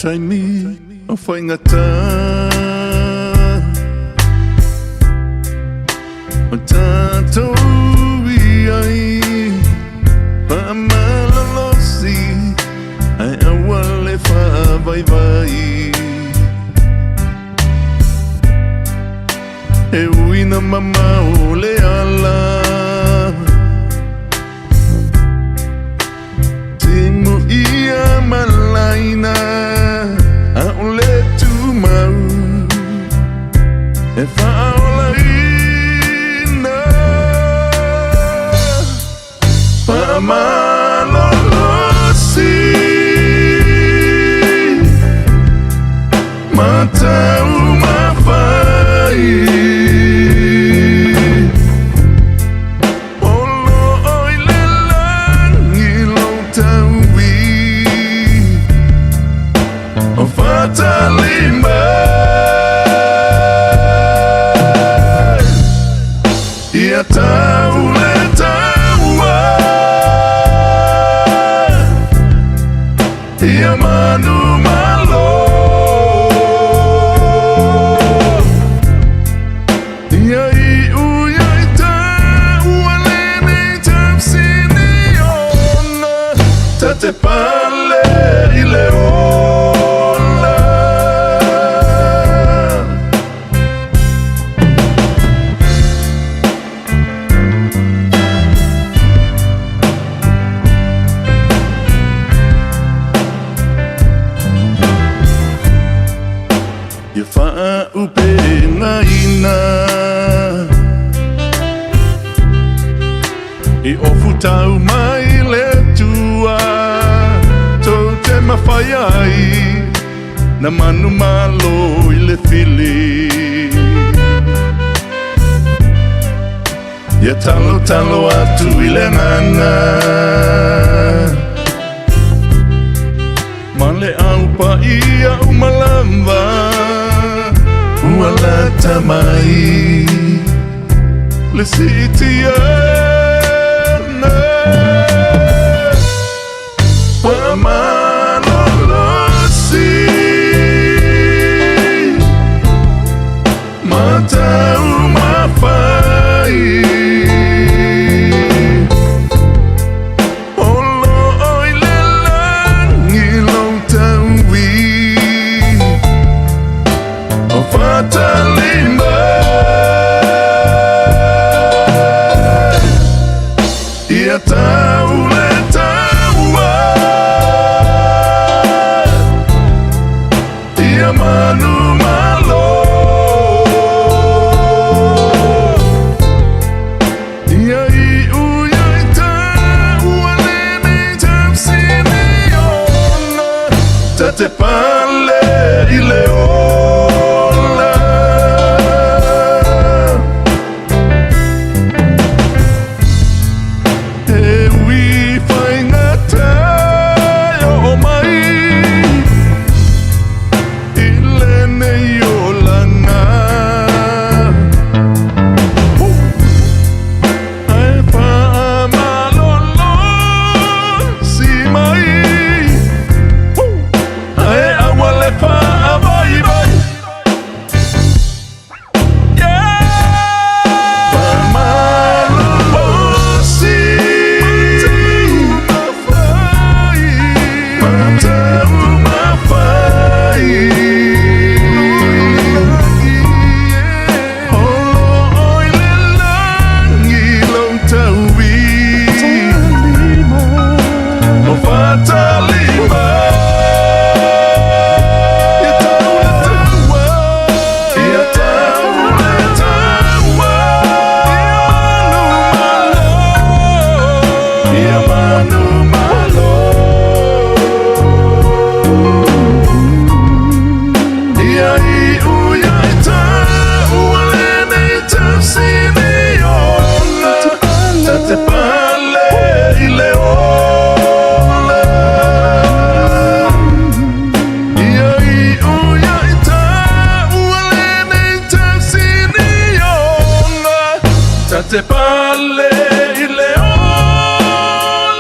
Taimi o faigata O tatou i ai Faamalolosi Ae aua le faavaivai E ui na mamao le ala Timu ia malaina ʻAʻole tumau E faaolaina Faamalolosi Ma taumafai Olo i le lagi lou taui O Fatalima Ia tau le taua Ia manumalo Ia iu ia i taua lenei tausinioga Ta te pale i le ola. Ia faaaupegaina I ofu tau mai le Atua Tou te mafai ai Na manumalo i le fili Ia talotalo atu i le agaga Ma le au paia uma lava Ua lata mai le siitiaga Faamalolosi Ma taumafai Olo i le lagi lou taui O Fatalima Ia tau le taua Ia manumalo Ia iu ia i taua lenei tausinioga Ta te pale i le ola. E ui faigata e oo mai i lenei olaga Ae faamalolosi mai Ae aua le faavaivai. Faamalolosi Ma taumafai Olo i le lagi lou taui O Fatalima Ia tau le taua Ia tau le taua Ia manumalo Ia iu ia i taua lenei tausinioga Ta te pale i le ola Ia iu ia i taua lenei tausinioga Ta te pale i le ola.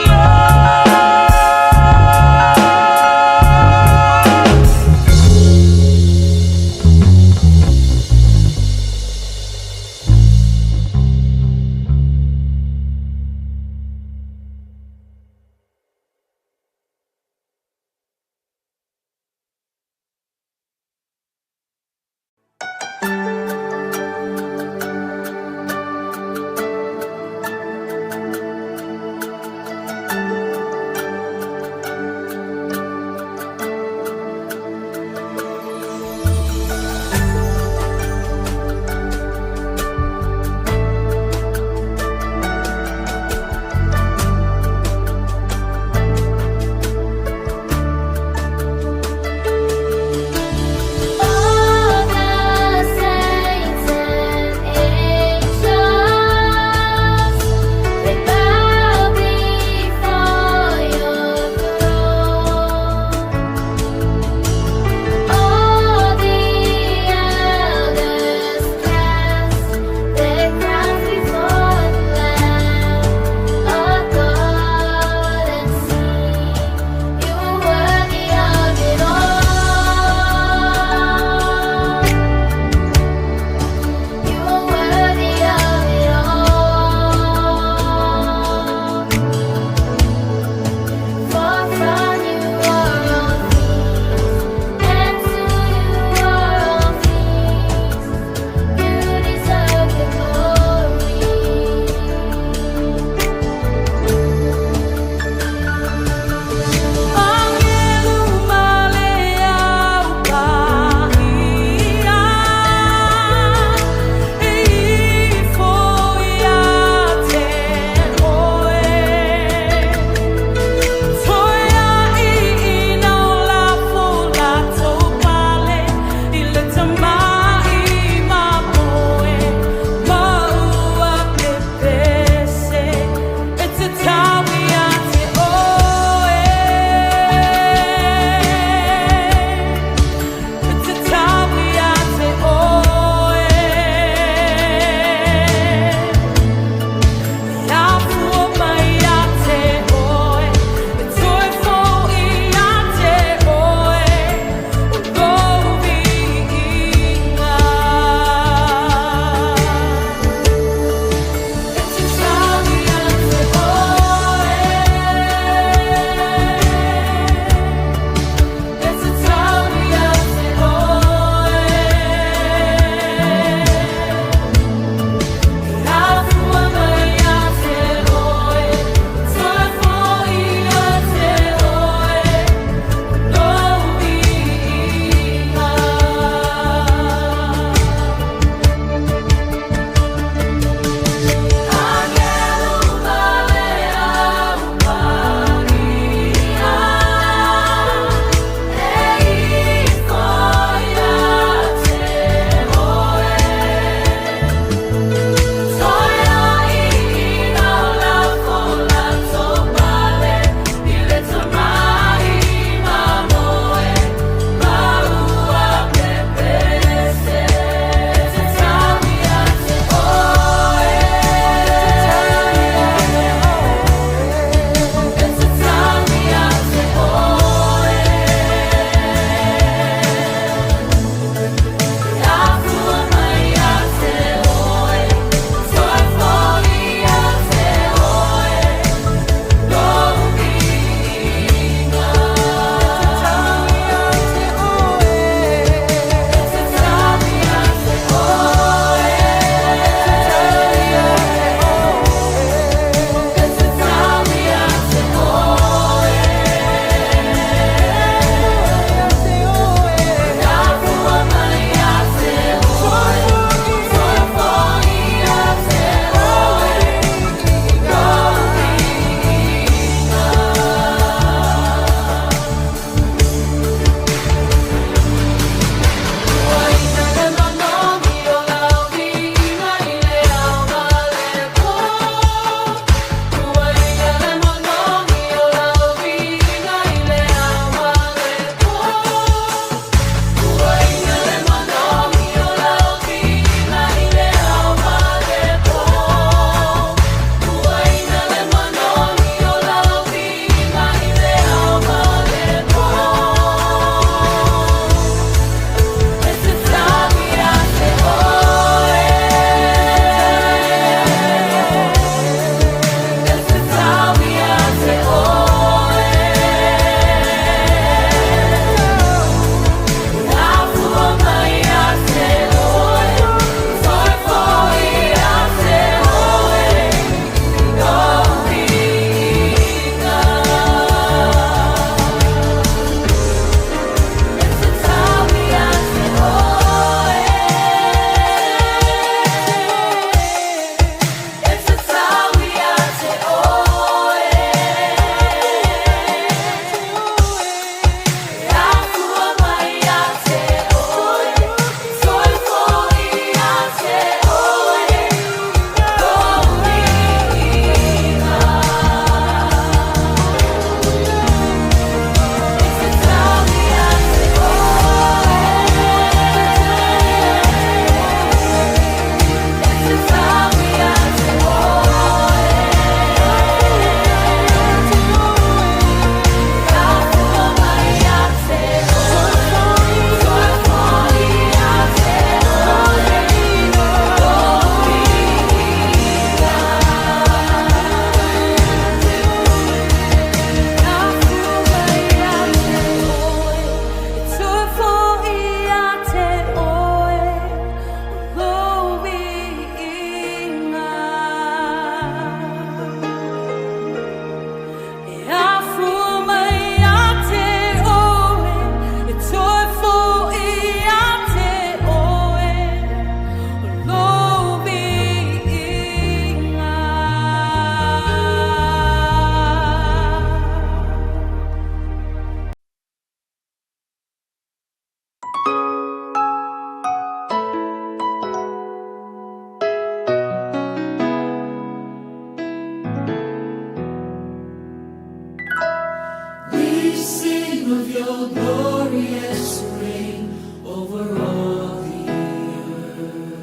sing of your glorious reign over all the earth.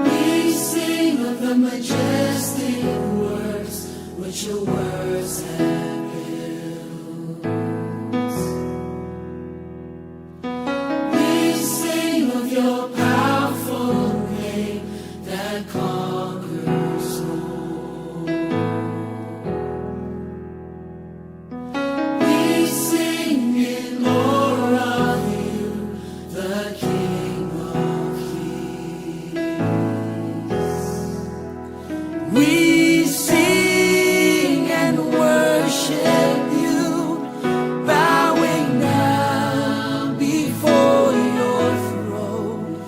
We sing of the majestic works which your words have built. We sing of your powerful name that conquers all. We sing in awe of you, the King of Kings. We sing and worship you, bowing down before your throne.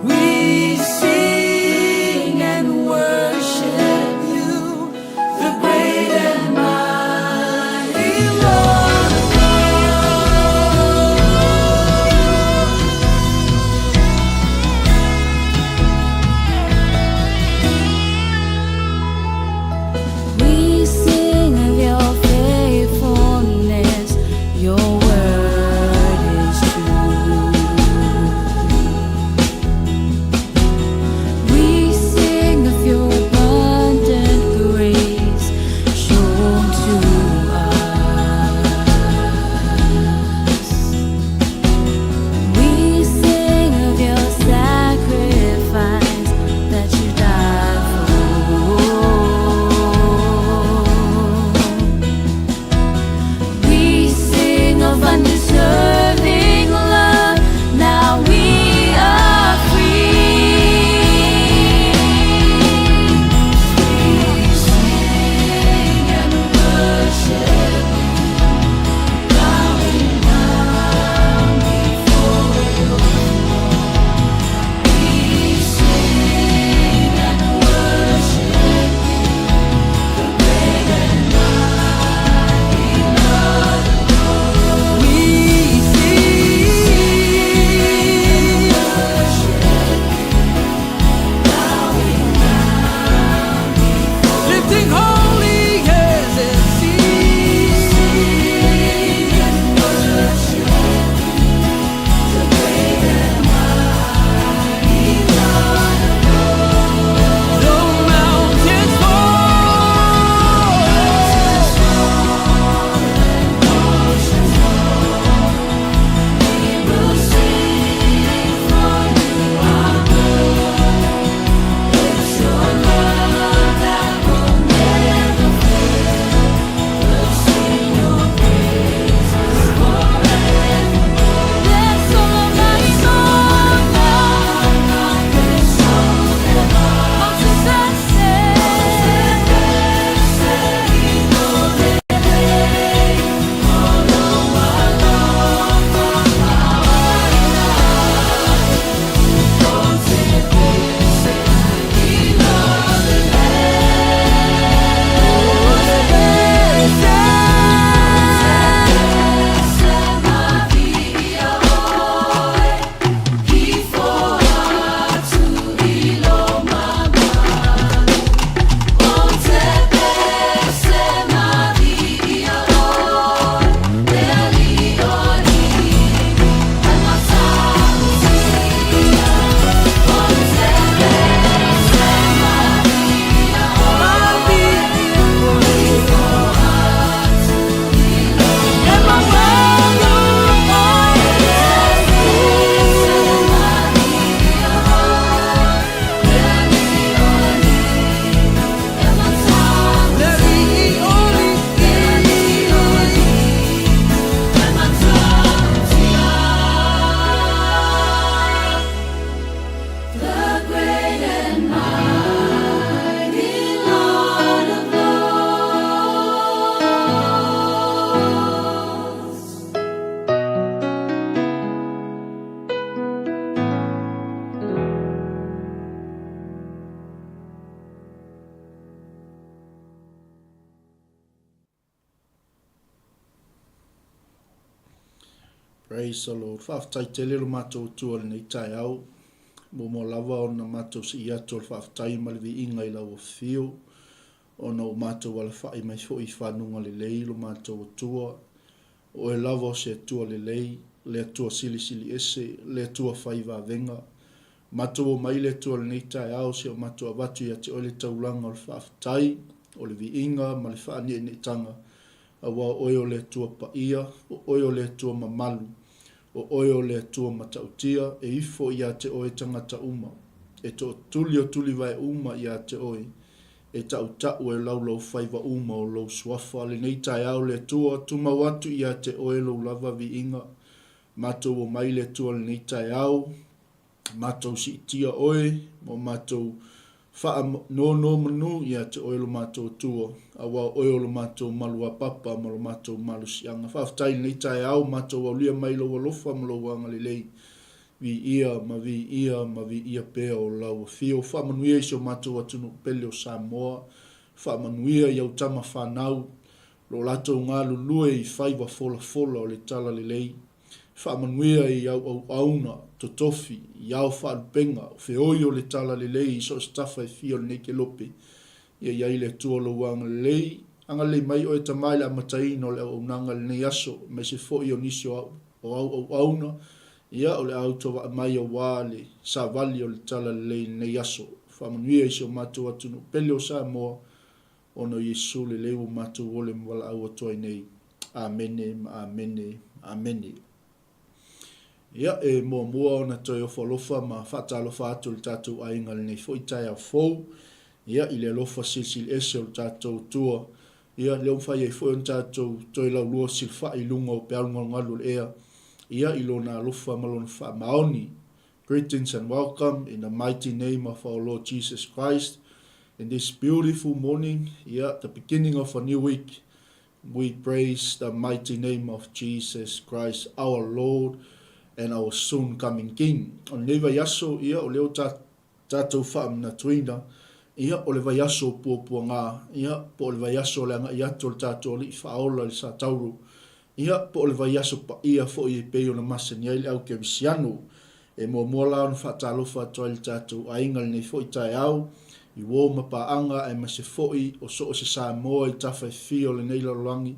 We sing and worship you, the great and mighty Lord of Lords. We sing of your faithfulness, your word is true. We sing of your abundant grace shown to us. We sing of your sacrifice that you died for. We sing of undeserving love. Now we are free. We sing and worship you, bowing down before your throne. We sing and worship you, the great and mighty Lord of Lords. We sing and worship you, bowing down before. Lifting holy hands and Sing and worship you, the great and mighty Lord of Lords. the mountains fall. Oceans roar, we will sing, for you are good. It's your love that will never fail. We'll sing your praises forevermore. That's all my The great and mighty Lord of Lords. Praise the Lord. Faafetai tele lo matou Atua i lenei taeao. Muamua lava ona matou sii atu o le faafetai ma le viiga i lau afio. ona ua matou alafa'i mai foi i fanuga lelei lo matou Atua. O Oe lava o se Atua lelei, le Atua silisili ese, le Atua fai vavega. Matou omai le Atua i lenei taeao seia o matou avatu ia te Oe le taulaga o le faafetai, o le viiga ma le faaneeneetanga, aua o Oe o le Atua paia, o Oe o le Atua mamalu, o Oe o le Atua matautia, e ifo ia te Oe tagata uma, e tootuli o tulivae uma ia te Oe, e tautau e laulaufaiva uma o Lou Suafa. Lenei taeao le Atua, tumau atu ia te Oe Lou lava viiga. Matou omai le Atua lenei taeao, matou siitia Oe, ma o matou faanonomanu ia te Oe lo matou Atua, aua o Oe o lo matou maluapapa ma lo matou malosiaga. Faafetai i lenei taeao, matou aulia mai Lou alofa ma Lou agalelei. Viia ma viia ma viia pea o lau afio. Faamanuia i si o matou atunuu pele o Samoa. Faamanuia i au tama fanau, lo latou galulue i faiva folafola o le talalelei. Faamanuia i au auauna, totofi, i ao faalupega, o feoi o le talalelei i so o se tafa e fia o lenei kelope. Ia i ai le Atua o lou agalelei. Agalelei mai oe Tama i le amataina o le auaunaga i lenei aso, aemaise foi o nisi o au o au auauna, ia, o le a autovaa mai aua le savali o le talalelei i lenei aso. Faamanuia i si o matou atunuu pele o Samoa, ona o Iesu lelei ua matou ole ma valaau atu ai nei. Amene ma amene ma amene. Ia, e muamua ona toe ofo alofa ma faatalofa atu i le tatou aiga i lenei foi taeao fou, ia, i le alofa silisili ese o le tatou Atua, ia, lea ua mafai ai foi ona tatou toe laulua silafai i luga o peau galugalu o le ea, ia, i Lona alofa ma Lona faamaoni. Greetings and welcome in the mighty name of our Lord Jesus Christ in this beautiful morning, yeah, the beginning of a new week. We praise the mighty name of Jesus Christ, our Lord and our soon coming King. O lenei vaiaso, ia, o lea o tatou faamanatuina, ia, o le vaiaso o puapuaga, ia, po o le vaiaso o le agai atu o le tatou Alii Faaola i le Satauro, ia, po o le vaiaso paia foi e pei ona masani ai le au kerisiano. E muamua la ona faatalofa atu ai i le tatou aiga i lenei foi taeao, i uo ma paaga aemaise foi o so o se Samoa i tafa e fia o lenei lalolagi,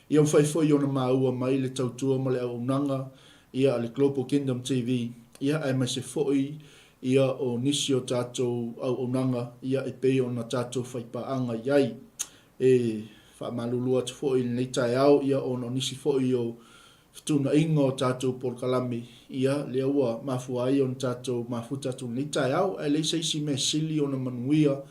ia mafai foi ona maua mai le tautua ma le auaunaga ia a le Global Kingdom TV, ia aemaise foi ia o nisi o tatou auaunaga ia e pei ona tatou faipaaga i ai. E faamalulu atu foi i lenei taeao ia ona o nisi foi o fetuunaiga o tatou polokalame, ia lea ua mafua ai ona tatou mafuta atu i lenei taeao, ae leai se isi mea sili ona manuia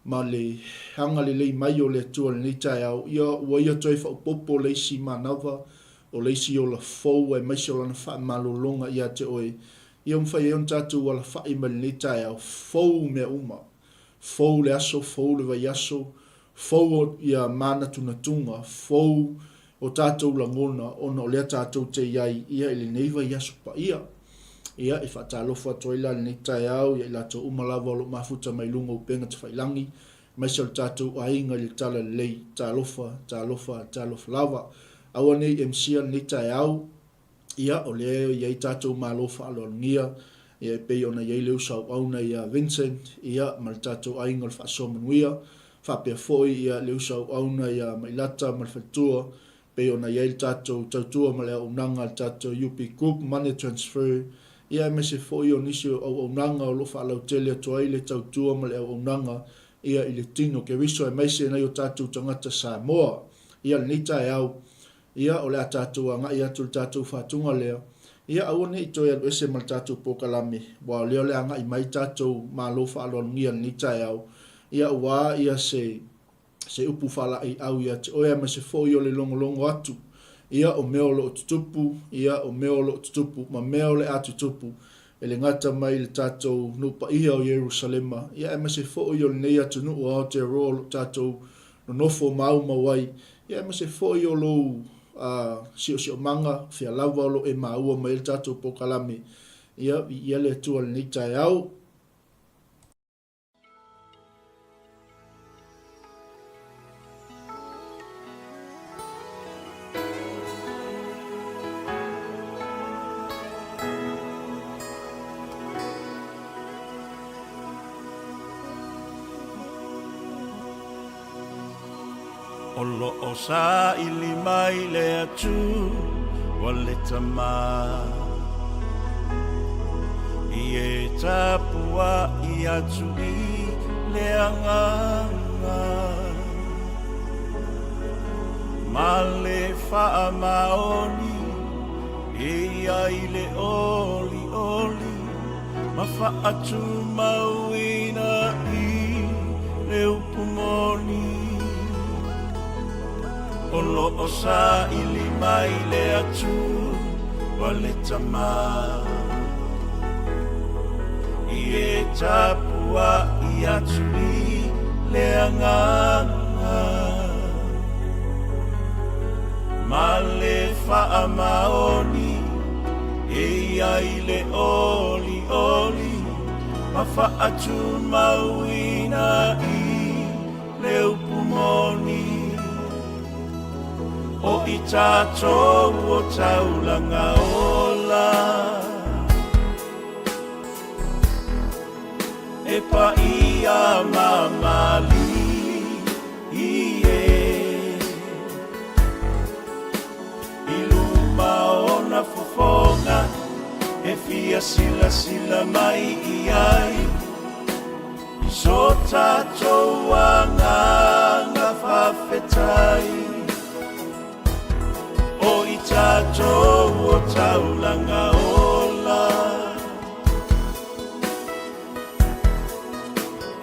ma le agalelei mai o le Atua i lenei taeao, ia ua ia toe faaopoopo le isi manava o le isi ola fou aemaise o lana faamalologa ia te oe, ia mafai ai ona tatou alafai mai lenei taeao fou mea uma, fou le aso, fou le vaiaso, fou ia manatunatuga, fou o tatou lagona ona o lea tatou te i ai ia i lenei vaiaso paia. Ia, e faatalofa atu ai la i lenei taeao ia i latou uma lava o lo o mafuta mai luga o upega tafailagi, aemaise o le tatou aiga i le Talalelei. Talofa, talofa, talofa lava. Aua ne i emisia lenei taeao, ia, o lea e i ai tatou malo faaaloalogia, ia e pei ona i ai le uso auauna ia Vincent, ia, ma le tatou aiga o le Faasoa Manuia, faapea foi ia le uso auauna ia Mailata ma le faletua, pei ona i ai le tatou tautua ma le auaunaga a le tatou UP Group Money Transfer, ia aemaise foi o nisi o auaunaga o lo o faalautele atu ai le tautua ma le auaunaga ia i le tino Keriso aemaise nai o tatou tagata Samoa. Ia lenei taeao, Ia, o le a tatou agai atu i le tatou faatuga lea. Ia, aua ne i toe alu ese ma le tatou polokalame, aua o lea o le a agai mai tatou malo faaaloalogia i lenei taeao, ia, aua ia se, se upu faalaeiau ia te oe aemaise foi o le logologo atu, ia, o mea o lo o tutupu, ia, o mea o lo o tutupu, ma mea o le a tutupu, e le gata mai i le tatou nuu paia o Ierusalema, ia, aemaise foi o lenei atunuu o Aotearoa o lo o tatou nonofo maumau ai, ia aemaise foi o lou siosiomaga, fea lava o lo o e maua mai ai le tatou polokalame. Ia, viia le Atua i lenei taeao. O lo o saili mai le Atua le Tama. I e tapuai atu i le Agaga ma le faamaoni e i ai le olioli ma faatumauina i le upu moni. O lo o saili mai le Atua le Tama. I e tapuai atu i le Agaga ma le faamaoni e i ai le olioli ma faatumauina i le upu moni. O i tatou o taulaga ola e paia ma malie i luma o ona fofoga e fia silasila mai i ai i so tatou agaga faafetai. O i tatou o taulaga ola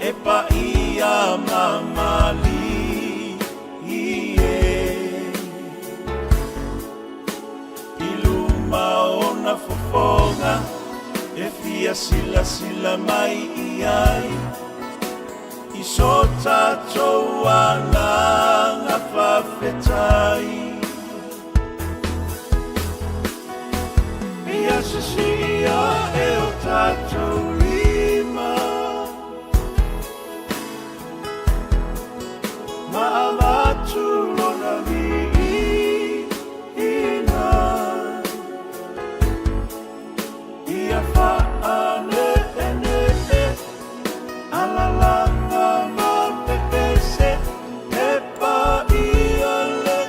e paia ma malie i luma o ona fofoga e fia silasila mai i ai i so tatou agaga faafetai. Ia sisia e o tatou lima ma avatu lona viiga. Ia faaneenee alalaga ma pepese e paia le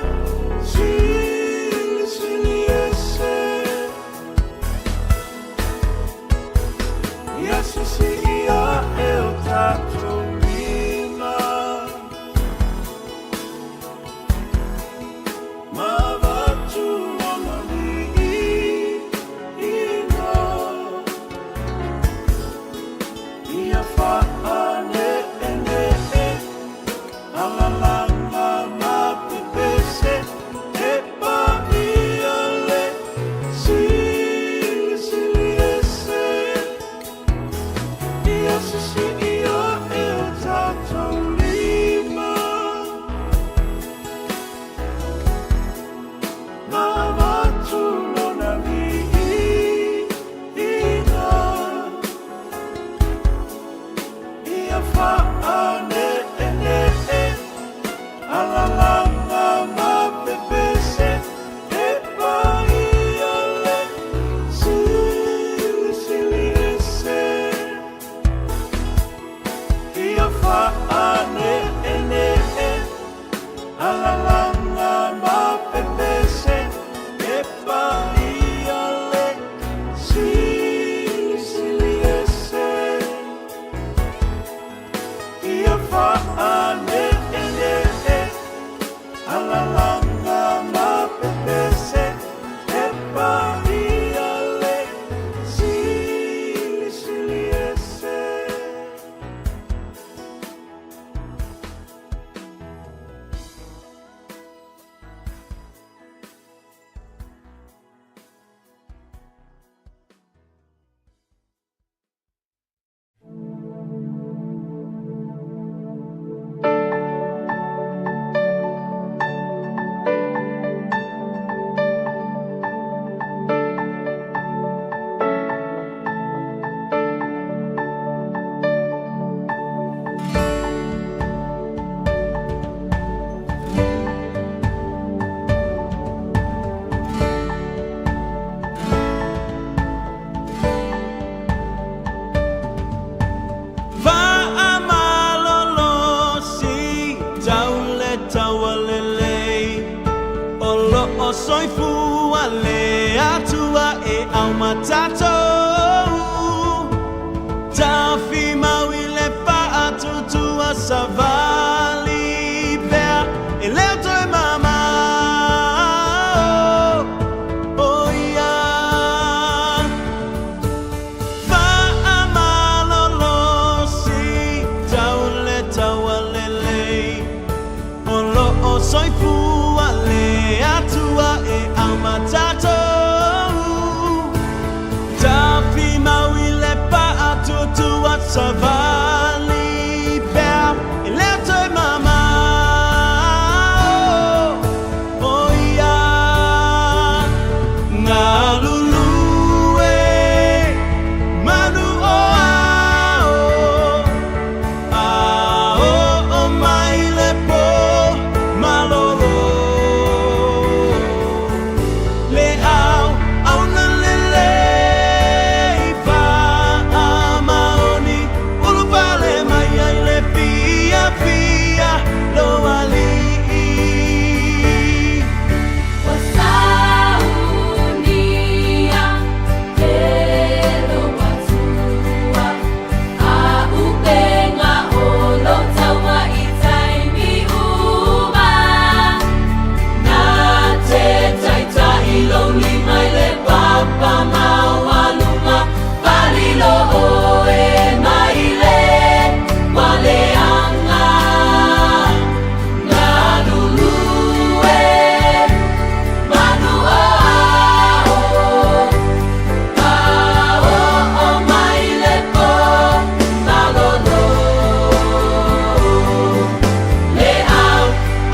soifua le Atua e aumatatou. Tafimau i le faatutua savali pea e le o toe mamao o ia. Faamalolosi tau le taua lelei o lo o soifua le Atua e aumatatou. Tafimau i le faatuatua savali pea e le o toe mamao o ia. Galulue manu o ao, a oo mai le po malolo. Le au auna lelei faamaoni, ulufale mai ai le fiafia lou Alii. Ua saunia e lou Atua auupega o lou taua i taimi uma. Na te taitai lou lima i le papa maualuga, falilo oe mai le ualeaga. Galulue manu o ao, a oo mai le po malolo. Le au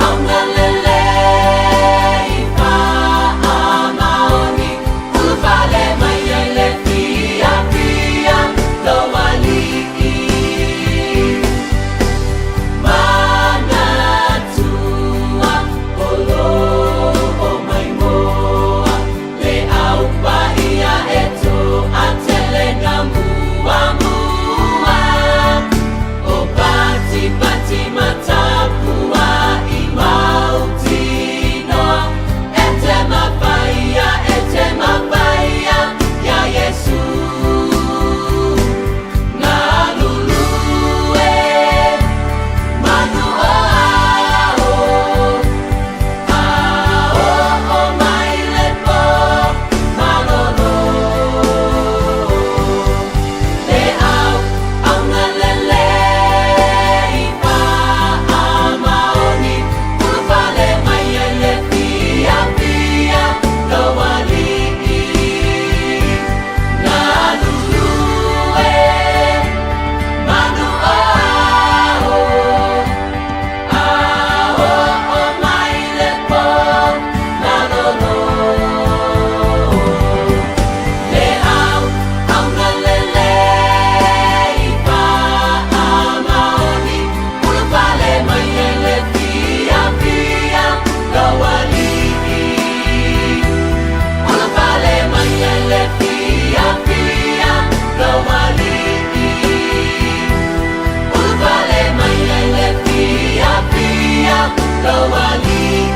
auna lelei faamaoni, ulufale mai ai le fiafia lou Alii. Manatua o lo o maimoa le au paia e toatele na muamua. O patipati ma tapuai mautinoa, e te mafaia, e te mafaia ia Iesu. Galulue manu o ao, a oo mai le po malolo. Le au auna lelei faamaoni, ulufale mai ai le fiafia lou Alii. Galulue manu o ao, a oo mai le po malolo. Le au auna lelei faamaoni, ulufale mai ai le fiafia lou Alii. Ulufale mai ai le fiafia lou Alii. Ulufale mai ai le fiafia lou Alii.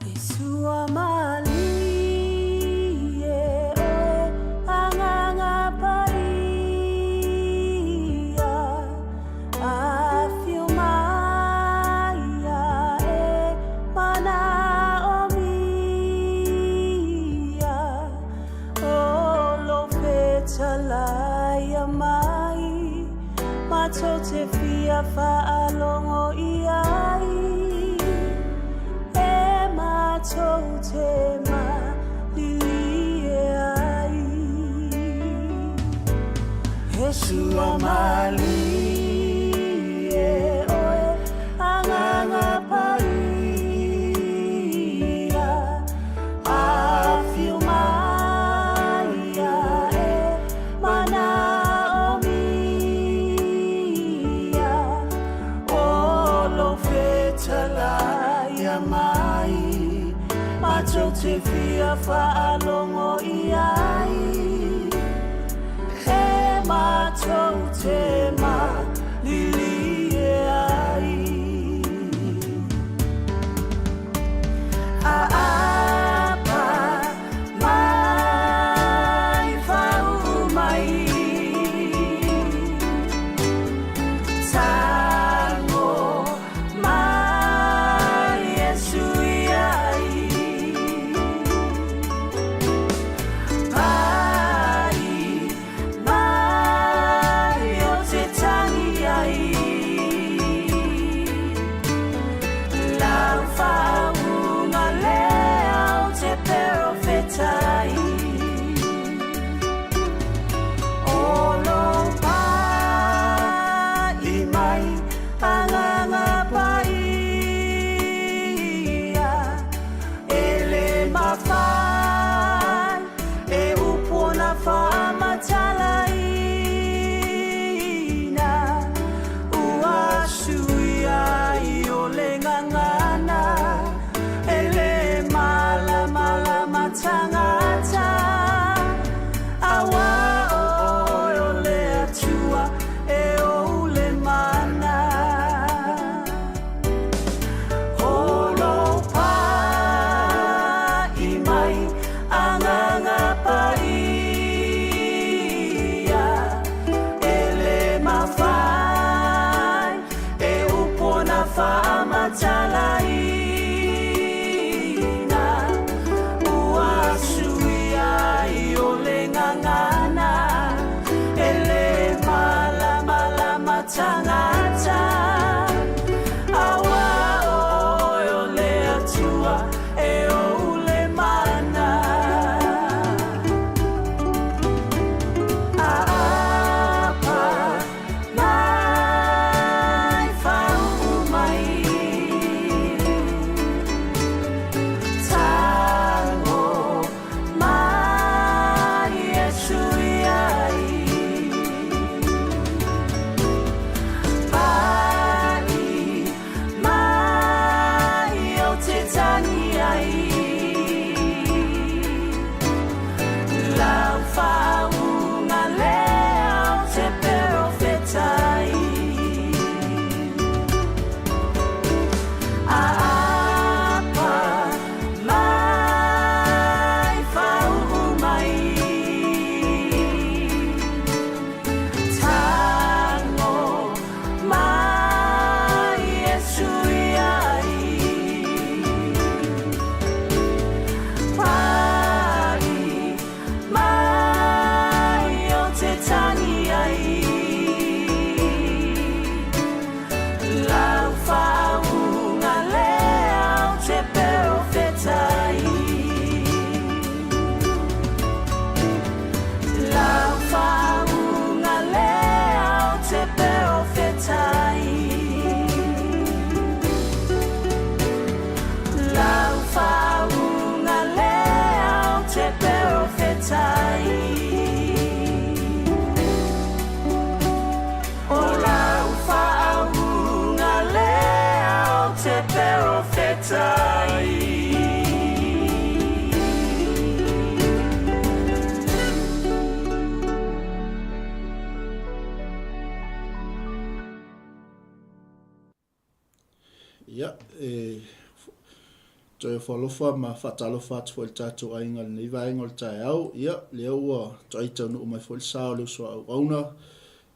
E sua malie oe Agaga Paia, afio mai e manaomia, o lou fetalaia mai, matou te fia faalogo i ai, e matou te malilie ai. E sua malie oe Agaga Paia, afio mai. ia mai Matou te fia faalogo i ai E matou te malilie ai Aapa mai faauu mai Tago mai Iesu iai Pai mai o te tangi ai Lau faauuga lea o te perofetai O lo pai mai Agaga Paia E le mafai e upu ona faamatalaina Ua suia ai o le gagana E le malamalama tagata Aua oe o le Atua e ou le mana Holo pai mai Agaga Paia E le mafai e upu ona faamatalaina Ua suia ai o le gagana E le malamalama tagata Aua oe o le Atua e ou le mana Aapa mai faauu mai Tago mai Iesu iai Pai mai o te tangi ai Lau faauuga lea o te perofetai Aapa mai faauu mai Tago mai Iesu iai Pai mai o te tangi ai Lau faauuga lea o te perofetai Lau faauuga lea o te perofetai Lau faauuga lea o te perofetai O lau faauuga lea o te perofetai. Ia, e toe ofo alofa ma faatalofa atu foi i le tatou aiga i lenei vaega o le taeao. Ia, lea ua toai taunuu mai foi le sa o le uso a auauna.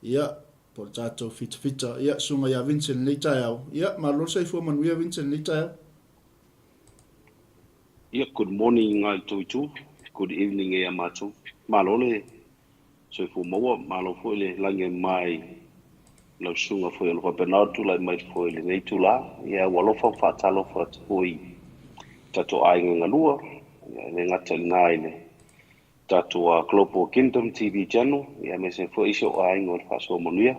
Ia, po o le tatou fitafita. Ia, susuga ia Vincent i lenei taeao. Ia, malo le soifua manuia Vincent i lenei taeao. Ia, good morning i tou itu, good evening ia matou. Malo le soifua maua, malo foi le lagi e mama i lau susuga foi o lo o faapena ona tulai mai foi i lenei itula. Ia, ua alofa ma faatalofa atu foi i tatou aiga galua, ia, e le gata i lena i le tatou Global Kingdom TV Channel, ia, aemaise foi si ou aiga o le Faasoa Manuia.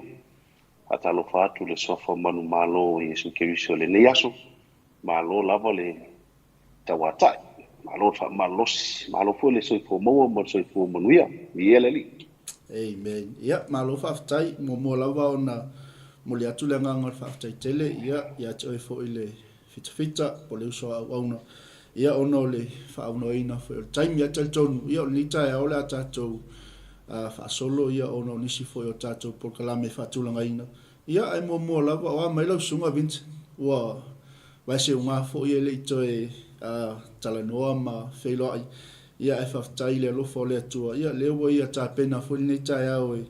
Faatalofa atu i le Suafa Manumalo o Iesu Keriso i lenei aso. Malo lava le tauatai, malo le faamalolosi, malo foi le soifua maua ma le soifua manuia. Viia le Alii. Amen. Ia, malo faafetai. Muamua lava ona momoli atu le agaga o le faafetai tele, ia, ia te oe foi le fitafita po o le uso a auauna, ia ona o le faaaunoaina foi o le taimi. Ae talitonu, ia o lenei taeao o le a tatou faasolo ia ona o nisi foi o tatou polokalame e faatulagaina. Ia ae muamua lava, o a mai lau susuga Vincent? Ua vaeseuga foi e le i toe talanoa ma feiloai, ia ae faafetai i le alofa o le Atua, ia lea ua ia tapena foi lenei taeao e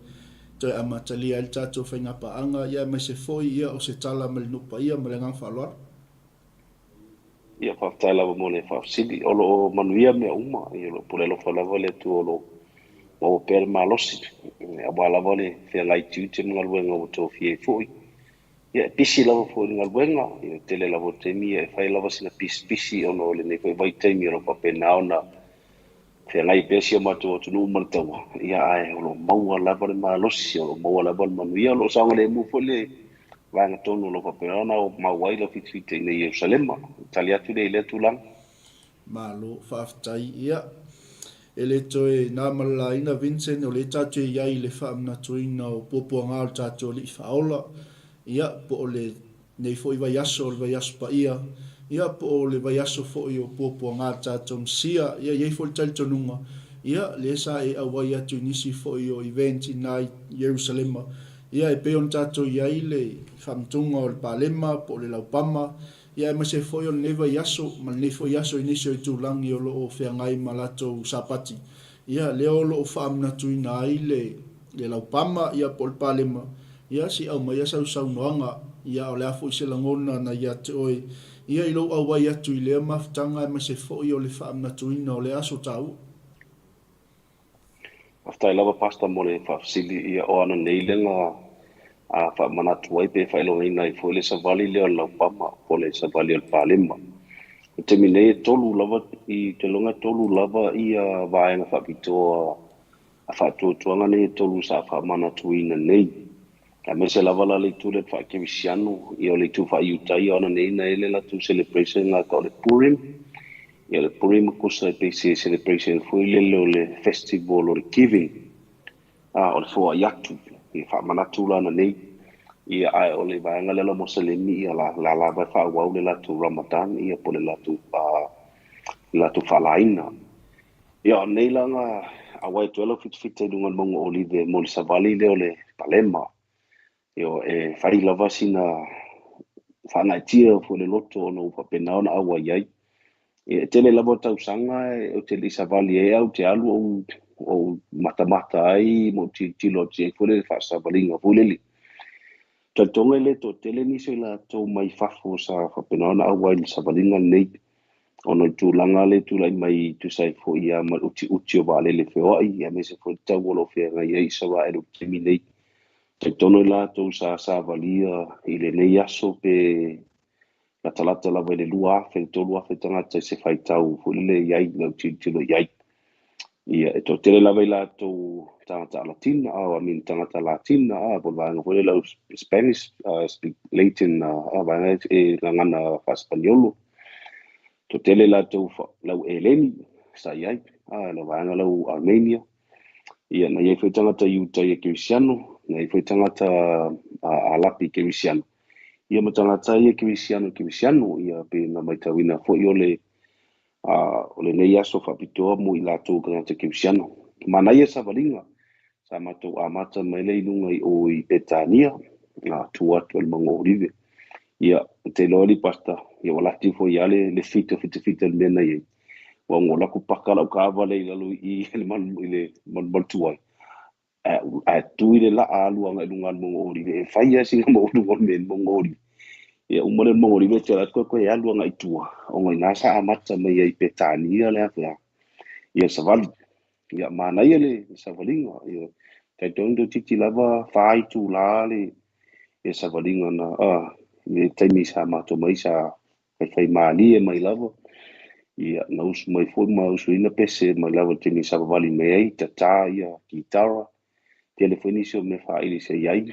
toe amatalia ai le tatou faigapaaga, ia aemaise foi ia o se tala mai le nuu paia ma le agaga faaaloalo. Ia, faafetai lava mo le faafesili. O lo o manuia mea uma, ia o lo o pule alofa lava le Atua o lo o maua pea le malosi, aua lava le feagai tiute ma galuega ua tofia ai foi. Ia, e pisi lava foi i le galuega, ia le tele lava o taimi ia e fai lava sina pisipisi ona o lenei foi vaitaimi o lo o faapena ona feagai pea si o matou atunuu ma le taua, ia ae o lo o maua lava le malosi, o lo o maua lava le manuia, o lo o saogalemu foi le vaega tonu o lo o faapena ona mau ai lau fitifiti i inei i Ierusalema. Tali atu lea i lea tulaga. Malo, faafetai. Ia, e le toe na ma le laina Vincent, o lea tatou te i ai i le faamanatuina o puapuaga o le tatou Alii Faaola, ia, po o lenei foi vaiaso o le vaiaso paia, ia, po o le vaiaso foi o puapuaga o le tatou Mesia. Ia, e i ai foi le talitonuga, ia, lea sa e auai atu i nisi foi o event i ina i Ierusalema, ia, e pei ona tatou i ai le faamanatuga o le Palema po o le Laupama, Ia aemaise foi o lenei vaiaso ma lenei foi aso i nisi o itulagi o lo o feagai ma latou Sapati, ia lea o lo o faamanatuina ai le le laupama ia po o le palema, ia se i aumaia sau saunoaga, ia a o le a foi se lagona na ia te oe, ia i lou auai atu i lea mafutaga aemaise foi o le faamanatuina o lea aso taua. Faafetai lava Pastor mo le faafesili ia o ana nei lea na faamanatu ai pe faailogaina ai foi le savali lea o le laupama po o le savali o le palema. O le taimi nei e tolu lava i te iloga e tolu lava ia vaega faapitoa a faatuatuaga nei e tolu sa faamanatuina nei. Aemaise lava la le itu lea faa-kerisiano, ia o le itu faa-Iutaia ona nei na i ai le latou celebration na tau o le Purim. Ia o le Purim tusa e pei se celebration foi lele o le festival o le giving, a o le foai atu, ia faamanatu la nei. Ia ae o le vaega lea la Moselemi, ia la la lava e faaauau le latou Ramadan, ia po o le latou le latou faalaina. Ia o nei la na auai atu ai lau fitafita i luga o le mauga o Olive mo le savali lea o le palema. Ia e fai lava sina faagaeetia foi le loto ona ua faapena ona auai ai. Ia e tele lava tausaga ou te le i savali ai ae ou te alu ou ou matamata ai ma ou tilotilo atu i ai foi lele faasavaliga foi lele. Talitonu e le toatele nisi o i latou mai fafo sa faapena ona auai i le savaliga lenei ona o le tulaga lea e tulai mai e tusa ai foi lava ma le utiuti o vaalele feoai aemaise foi le tau o lo o feagai ai Isaraelu i le taimi nei. Talitonu i latou sa savalia i lenei aso pe latalata lava i le 2,000 i le 3,000 tagata i se faitau foi lele i ai lau tilotilo i ai. Ia, e toatele lava i latou tagata Latina, I mean tagata Latina, po o le vaega foi lea Spanish, speak Latin, vaega e gagana faa-Sepaniolo. Toatele latou lau Eleni sa i ai, la vaega lau Armenia. Ia, na i ai foi tagata Iutaia Kerisiano, na i ai foi tagata Alapi Kerisiano. Ia ma tagata ia Kerisiano Kerisiano, ia pe na matauina foi o le A o lenei aso faapitoa mo i latou tagata kerisiano. Manaia savaliga sa matou amata mai lea i luga i o i Petania, a tua atu o le mauga o Olive. Ia, ou te iloa alii Pastor, ia ua lati foi lava le, le fito fitafita i le mea na i ai. Ua ona ou alu atu paka lau taavale i lalo i i i le malu, i le malumalu tuai. Ae tu i le laa alu agai i luga o le mauga o Olive, e fai lava sina maualuga o le mea i le mauga o Olive. Ia uma lea o le mauga o Olive, te alu atu toe alu agai i tua, ona i ina sa amata mai ai i Petania le a ia le savali. Ia manaia le savaliga, ia talitonu toeitiiti lava fa itula le ia savaliga na i le taimi sa matou mai sa faifaimalie mai lava, ia na usu mai foi ma usuina pese mai lava i le taimi sa vavali mai ai, tatā ia kitara, tele foi nisi o mea faaili sa i ai,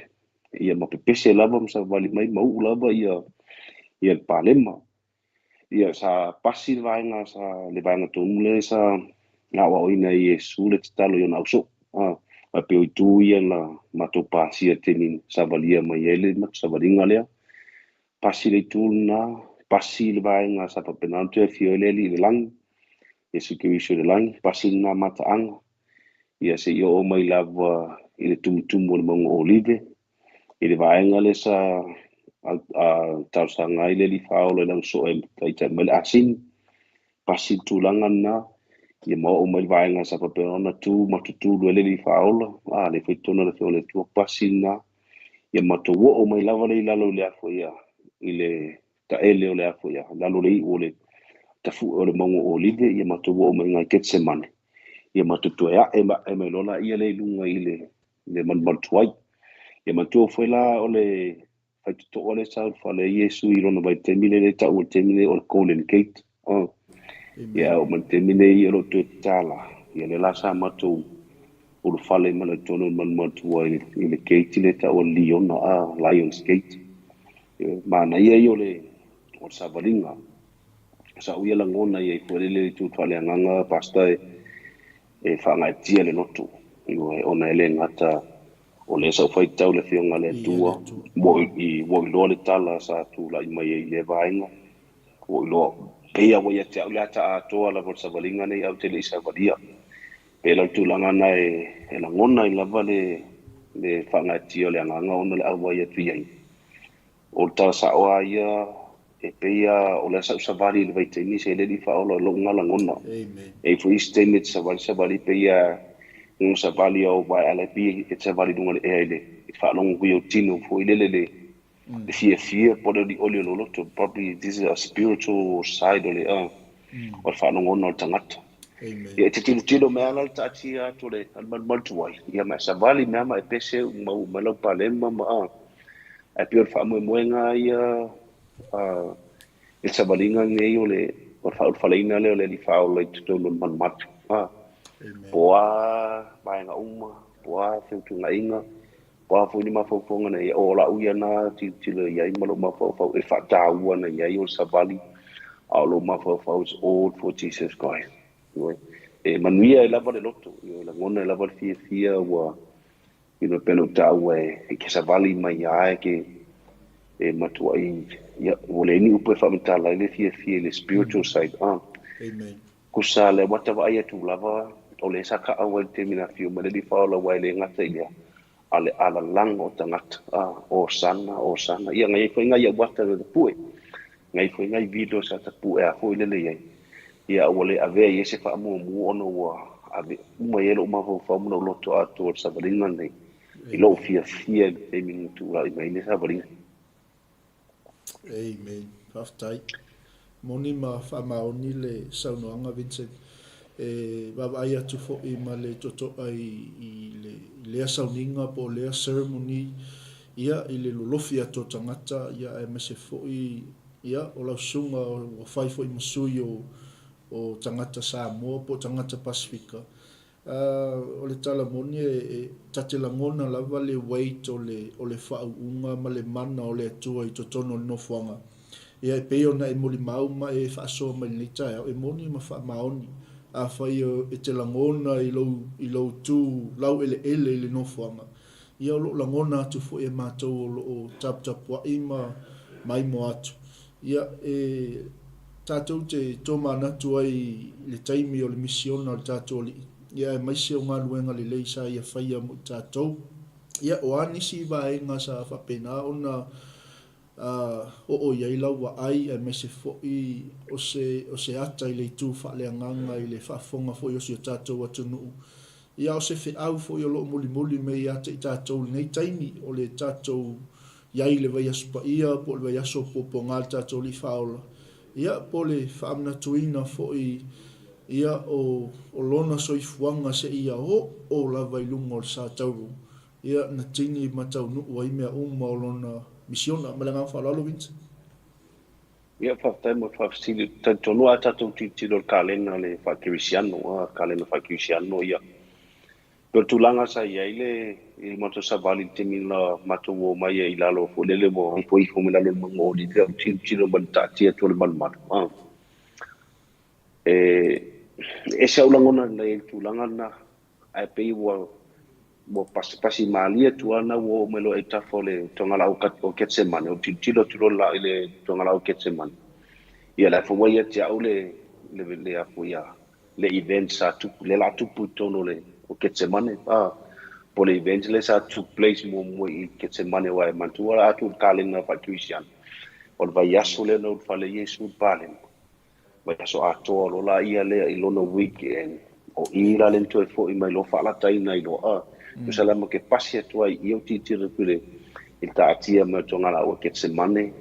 ia ma pepese lava ma savavali mai ma uu lava ia ia le palema. Ia sa pasi le vaega sa le vaega tonu lea sa aoaoina e Iesu le tatalo i ona ausoo. A pei o itu ia na matou pasia i le taimi savalia mai ai le matou savaliga lea. Pasi le itu lena, Pasi le vaega sa faapena ona toe afio ai le Alii i le lagi, Iesu Keriso i le lagi, pasi lena mataaga, ia seia oo mai lava i le tumutumu o le mauga o Olive, i le vaega lea sa talosaga ai le Alii Faaola i lana soo e taitai mai le asini, pasi le tulaga lena, ia ma oo mai le vaega sa faapena ona tu ma tutulu ai le Alii Faaola, a lea foi i totonu o le Afioga i le Atua, pasi lena, ia matou oo mai lava lea i lalo i le afo ia, i le taele o le afo ia, lalo o le iu o le tafue o le mauga o Olive, ia matou oo mai i Getsemane, ia matou toe ae ae mai loa laia lea i luga i le malumalu tuai. Ia manatua foi la o le faitotoa lea sa ulufale ai Iesu i lona vaitaimi lea e taua i le taimi nei o le Golden Gate. Oh. Ia oo mai le taimi nei o lo o toe tatala. Ia lea la sa matou ulufale mai loa i totonu o le malumalu tuai i le gate lea e taua o le Liona, Lion's Gate. Ia, manaia ia o le savaliga. Sa ou ia lagona i ai foi lele i le faaleagaga Pastor e faagaeetia le loto. Ioe, ona e le gata o lea sa ou faitau le Afioga a le Atua, ua ou iloa le tala sa tulai mai ai i lea vaega, ua ou iloa, pei lava ua ia te au le ata atoa lava o le savaliga nei ae ou te le i savalia. Pei la o le tulaga lena e lagona ai lava le faagaeetia o le agaga ona o le auai atu i ai. O le tala sao lava ia, e pei lava o lea sa ou savali i le vaitaimi se le alii faaola o lou lena lagona. E i ai foi isi taimi e te savali savali pei lava ona savali au vae ala e pei e te savali i luga o le ea i le faalogo foi i ou tino foi lele le fiafia po o le olioli o lou loto. Probably this is a spiritual side o le o le faalogona o le tagata. Ia e te tilotilo mai lava la le taatia atu o le malumalu tuai, ia ma e savali mai lava ma e pese mau mai lau palema ma ae pei o le faamoemoega ia i le savaliga lenei o le faaulufaleina lea o le Alii Faaola i totonu o le malumalu. Po o a vaega uma, po o a feutuunaiga, po o a foi ni mafaufauga na i ai, o lau ia na tilotilo i ai ma lou mafaufau e faataua na i ai o le savali, a o lou mafaufau is all for Jesus Christ. E manuia ai lava le loto, e lagona ai lava le fiafia ua you know, pei ona ou taua e ke savali mai lava e ke e matuai, ia, ua leai ni upu e faamatala ai le fiafia i le spiritual side. Amen. Kusa le ua ta vaai atu lava, o lea sa kaau ai i le taimi na afio mai le Alii Faaola aua e le gata i lea, a le alalaga o tagata, Osana, Osana. Ia, ngai ai foi ngai au ata na tapue, ngai foi ngai vilo sa tapue a foi lele i ai. Ia, ua le avea i ai se faamuamua ona ua ave uma i ai lou mafaufau ma lou loto atoa i le savaliga lenei, i lou fiafia i le taimi na tulai mai ai le savaliga. Amen. Faafetai. Moni ma faamaoni le saunoaga Vincent. E vaavaai atu foi ma le totoa i, i, le, i lea sauniga po o lea ceremony, ia, i le lolofi atu o tagata, ia, aemaise foi, ia, o lau susuga ua fai foi ma sui o, o tagata Samoa po o tagata Pasifika, O le tala moni e ta te lagona lava le weight o le o le faauuga ma le mana o le Atua i totonu o le nofoaga. Ia e pei ona e molimau ma e faasoa mai lenei taeao, e moni ma faamaoni. Afai e te lagona i lou i lou tu laueleele i le nofoaga, ia o lo o lagona atu foi e matou o lo o taputapuai ma maimoa atu. Ia, e tatou te tomanatu ai i le taimi o le misiona o le tatou Alii, ia aemaise o galuega lelei sa ia faia mo i tatou. Ia, o a nisi vaega sa faapena ona oo i ai lau vaai, aemaise foi o se, o se ata i le itu faaleagaga i le faafofoga foi o si o tatou atunuu. Ia, o se feau foi o lo o mulimuli mai ia te i tatou i lenei taimi, o le tatou i ai i le vaiaso paia po o le vaiaso o puapuaga le tatou Alii Faaola, ia, po o le faamanatuina foi ia o, o Lona soifuaga seia oo lava i luga o le sa tauru, ia, na tini ma taunuu ai mea uma o Lona misiona. Ma le agaga faaaloalo, Vince. Ia, faafetai mo le faafesili. Talitonu lava tatou tilotilo i le kalena le faa-kerisiano, kalena faa-kerisiano, ia, O le tulaga sa i ai le i le matou savali i le taimi na matou o mai ai i lalo foi lele ua ifo ifo mai lalo o le mauga o Olive ou tilotilo mai le taatia atu o le malumalu e ese au lagona na i ai i le tulaga lena ae pei ua ua pasipasi malie atu lava na ua oo mai loa i autafa o le togalaau o Ketsemane ou tilotilo atu loa i le togalaau o Ketsemane. Ia, la foi ua ia te au le, le, le a foi a, le event sa tupu, le la tupu i totonu o le, o Ketsemane, a, po le event le sa took place muamua i Ketsemane, aua e manatua la atu le kalena faa-Kerisiano, o le vaiaso lea na ulufale ai Iesu i le palema. Vaiaso atoa loa la ia lea i lona weekend, o i la lea na toe foi mai loa faalataina ai loa, a, tusa la ma ke pasi atu ai i ia, ou tilotilo atu i le, i le taatia mai o togalaau a Ketsemane,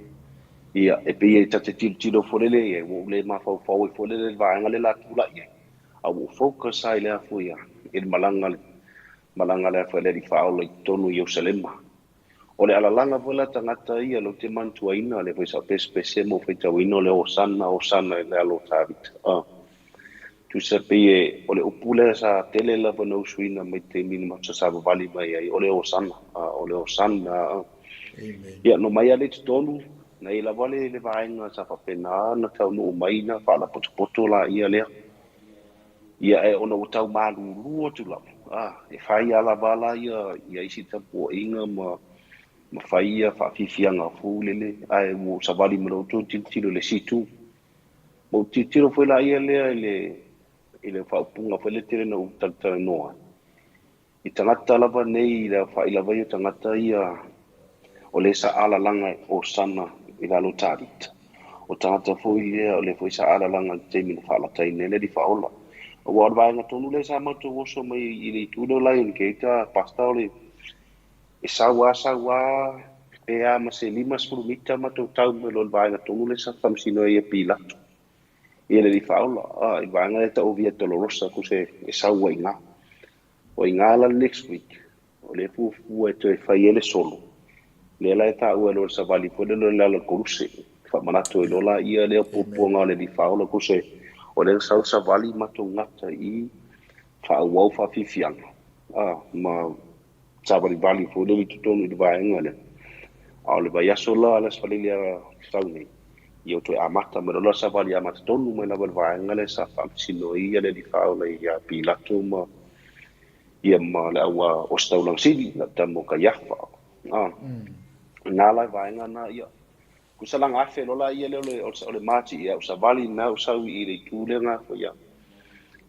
Ia, e pei e ta te tilotilo foi lele i ai, ua ou le mafaufau ai foi lele i le vaega lea la tulai ai, a ua ou focus lava i le a foi a, i le malaga, le malaga lea foi a le Alii Faaola i totonu o Ierusalema. O le alalaga foi la tagata ia, lea ou te manatuaina, lea foi sa ou pesepese ma ou faitauina o le Hosana, Hosana i le alo o Tavita. A, tusa pei e, o le upu lea sa tele lava na usuina mai taimi na matou savavali mai ai, o le Hosana, a, o le Hosana, a. Amen. Ia, no mai lava lea i totonu, na i ai lava le, le vaega sa faapena na taunuu mai na faalapotopoto laia lea. Ia, ae ona ua tau malulu atu lava, a, e fai lava lava la ia, ia isi tapuaiga ma, ma fai ia faafiafiaga foi lele, ae ua savali ma le outou tilotilo i le isi itu. Ma ou tilotilo foi laia lea i le, i le faaupuga foi lea tele na ou talatalanoa ai, I tagata lava nei i le aofai lava ia o tagata ia o lea sa alalaga e Osana i lalo o Tavita, o tagata foi lea o lea foi sa alalaga i le taimi na faalataina ai le Alii Faaola. Aua o le vaega tonu lea sa matou oso mai i le itu lea o Lion Gate, a Pastor, o le e sau a sau a pe a ma se 50 mita matou tau mai loa i le vaega tonu lea sa faamasino ai e Pilato. Ia le Alii Faaola, a i le vaega lea e tau o Via Dolorosa, tusa e sau ai i ina. O i ina la le next week, o lea e fuafua e toe fai ai le solo, lea la e taua ai loa le savali foi lea i le ala o le Koluse, e faamanatu ai loa laia lea o puapuaga o le Alii Faaola, tusa o lea na sau le savali matou gata i faaauau faafiafiaga, a, ma savalivali foi lele i totonu i le vaega lea. A o le vaiaso la, le Aso Faraile a sau nei, ia ua toe amata mai loa la le savali amata tonu mai lava i le vaega lea sa faamasino ai le Alii Faaola ia Pilato ma ia ma le au ositaulaga sili, lau tama o Kaiafa. A, na la vaega na, ia, Tusa la gafe loa la ia lea o le Mati ia u savali mai u sau i le itu lea gafa ia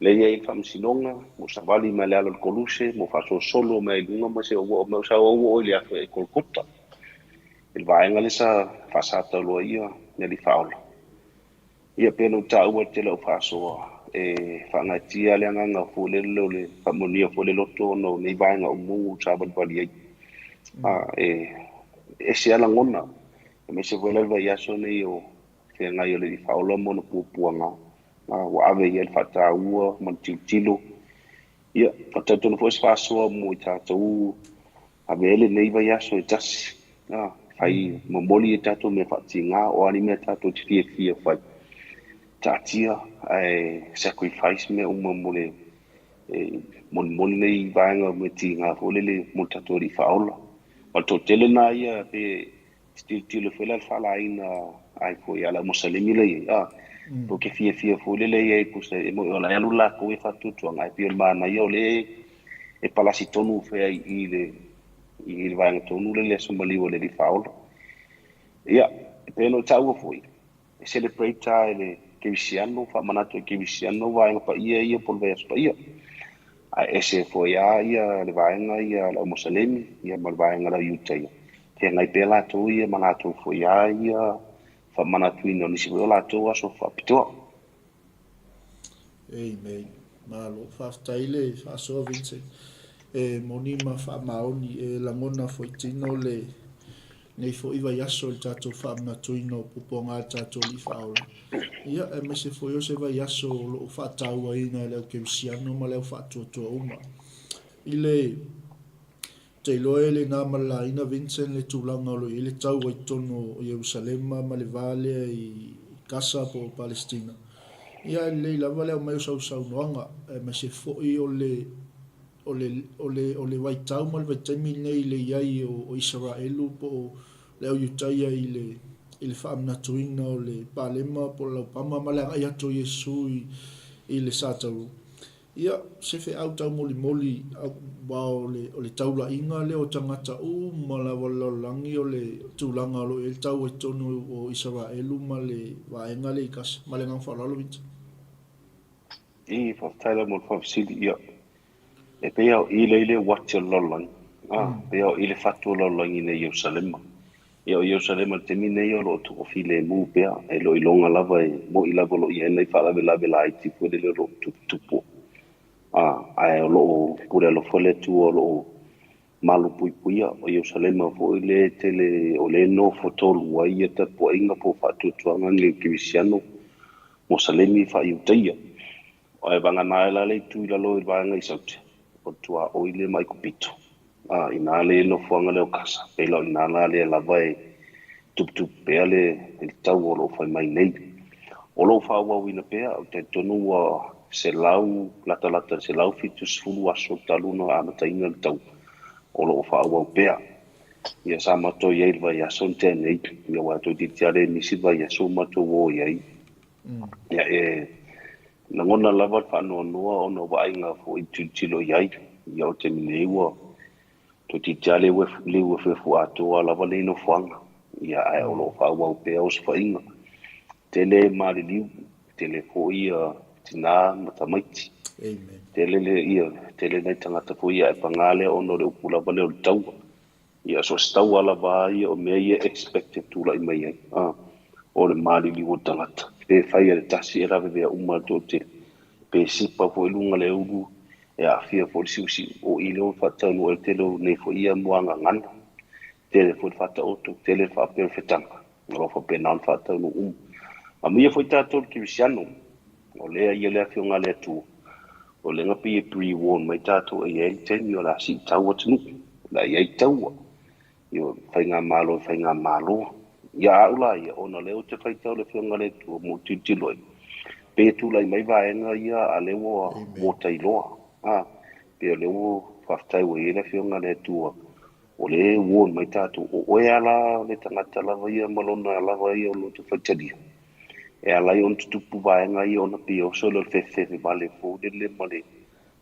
lea i ai le faamasinoga ma u savali mai le ala o le Koluse ma u faasolosolo mai ai i luga ma se ua oo mai u sau au oo i le afa i Kolokota i le vaega lea sa faasatauloa ia le Alii Faaola. Ia pei ona ou taua i le tele o au faasoa e faagaetia le agaga foi lele o le faamanuia foi le loto ona o nei vaega uma ua ou savalivali ai. A e ese lava lagona, aemaise foi la le vaiaso nei o feagai o le Alii Faaola ma ona puapuaga, a ua ave i ai le faataua ma le tilotilo. Ia, e talitonu foi o se faasoa mo i tatou Ave ai lenei vaiaso e tasi, a, fai momoli e tatou mea faatiga, o a ni mea tatou te fiafia fai, taatia ae sacrifice mea uma mo le e molimoli nei vaega o mea tiga foi lele mo le tatou Alii Faaola. Ma le toatele lena ia pe tilotilo foi la i le faalaina ai foi a le au Musalemi la i ai, a, tou te fiafia foi lele i ai tusa e moni o la e alu latou ia faatuatuaga ae pei o le manaia o lea e palasi tonu fea i i le i le vaega tonu lea i le Aso Maliu a le Alii Faaola. Ia, e pei ona ou taua foi, e celebrate lava e le kerisiano, faamanatu e kerisiano vaega paia ia po o le vaiaso paia. Ae ese foi lava ia le vaega ia a le au Musalemi ia ma le vaega a le au Iutaia. Feagai pea latou ia ma latou foi lava ia faamanatuina o nisi foi o latou aso faapitoa. Amen. Malo. Faafetai le faasoa Vincent. E moni ma faamaoni e lagona foi tino le nei foi vaiaso i le tatou faamanatuina o puapuaga a le tatou Alii Faaola. Ia, aemaise foi o se vaiaso o lo o faatauaina e le au kerisiano ma le au faatuatua uma. I le Ou te iloa e le na ma le laina Vincent le tulaga o lo o i ai le taua i totonu o Ierusalema ma le va lea i Kasa po o Palestina. Ia, e lelei lava le aumai o sau saunoaga, aemaise foi o le o le o le o le vaitau ma le vaitaimi lenei i le i ai o Isaraelu po o le au Iutaia i le i le faamanatuina o le palema po o le laupama ma le agai atu o Iesu i i le sa taulu. Ia, se feau taumolimoli aua o le, o le taulaiga lea o tagata uma lava o le lalolagi o le tulaga o lo o i ai le taua i totonu o Isaraelu ma le vaega lea i Kasa. Ma le agaga faaaloalo Vince. Ii, Faafetai lava mo le faafesili. Ia, e pei lava o i lea i le uati o le lalolagi, a, e pei lava o i le fatu o le lalolagi nei i Ierusalema. Ia, o Ierusalema i le taimi nei o lo o toafilemu pea, e le o iloga lava, e moni lava o lo o i ai nai faalavelave laiti foi lele o lo o tuputupu, a, ae o lo o pule alofa le Atua o lo o malupuipuia. O Ierusalema foi lea e tele, o lea e nofo tolu ai ia tapuaiga po o faatuatuaga nei o Kerisiano, Mosalemi, faa-Iutaia. Ae vagana ai la le itu i lalo i le vaega i Saute, o le tuaoi lea ma Aikupito. A, inā le nofoaga lea o Kasa, pei la o inā la lea lava e tuputupu pea le tau o lo o fai mai nei. O lo o faaauauina pea, ou te talitonu ua 100, latalata i le 170 aso talu ona amataina le tau, o lo o faaauau pea. Ia, sa matou i ai i le vaiaso na tea nei, ia aua toeitiiti lava le misi le vaiaso ua matou o i ai. Ia, e lagona lava le faanoanoa ona o vaaiga foi i tilotilo i ai. Ia, o le taimi nei ua toeitiiti lava le uefuefu atoa lava lenei nofoaga. Ia, ae o lo o faaauau pea osofaiga. Tele maliliu, tele foi tina ma tamaiti. Tele le, ia, tele nai tagata foi ia, ae paga lea ona o le upu lava lea o le taua. Ia, so o se taua lava ia, o mea ia e expect e tulai mai ai, a, o le maliliu o le tagata. Pe fai e le tasi e lavevea uma le toatele. Pe sipa foi i luga le ulu, e aafia foi le siusiu. O i lea ua faataunuu ai le tele o nei foi ia muagagana. Tele foi le faataoto, tele le faaperefetaga. O lo o faapena ona faataunuu uma. Amuia foi tatou le kerisiano, o lea ia le Afioga a le Atua, o lea na pei e pre-warn mai tatou e i ai le taimi o le a siitau atunuu, o le a i ai taua, ioe, faigamalo i faigamalo. Ia a au la ia, ona o lea ou te faitau i le Afioga a le Atua ma ou tilotilo ai, pei e tulai mai vaega ia a lea ua muatailoa, a, pei o lea ua faafetai ua i ai le Afioga a le Atua O lea e warn mai tatou, o oe lava la le tagata lava ia ma lona lava ia o lota faitalia, e ala ai ona tutupu vaega ia ona pei e oso lea o le fefefefe vale foi lele ma le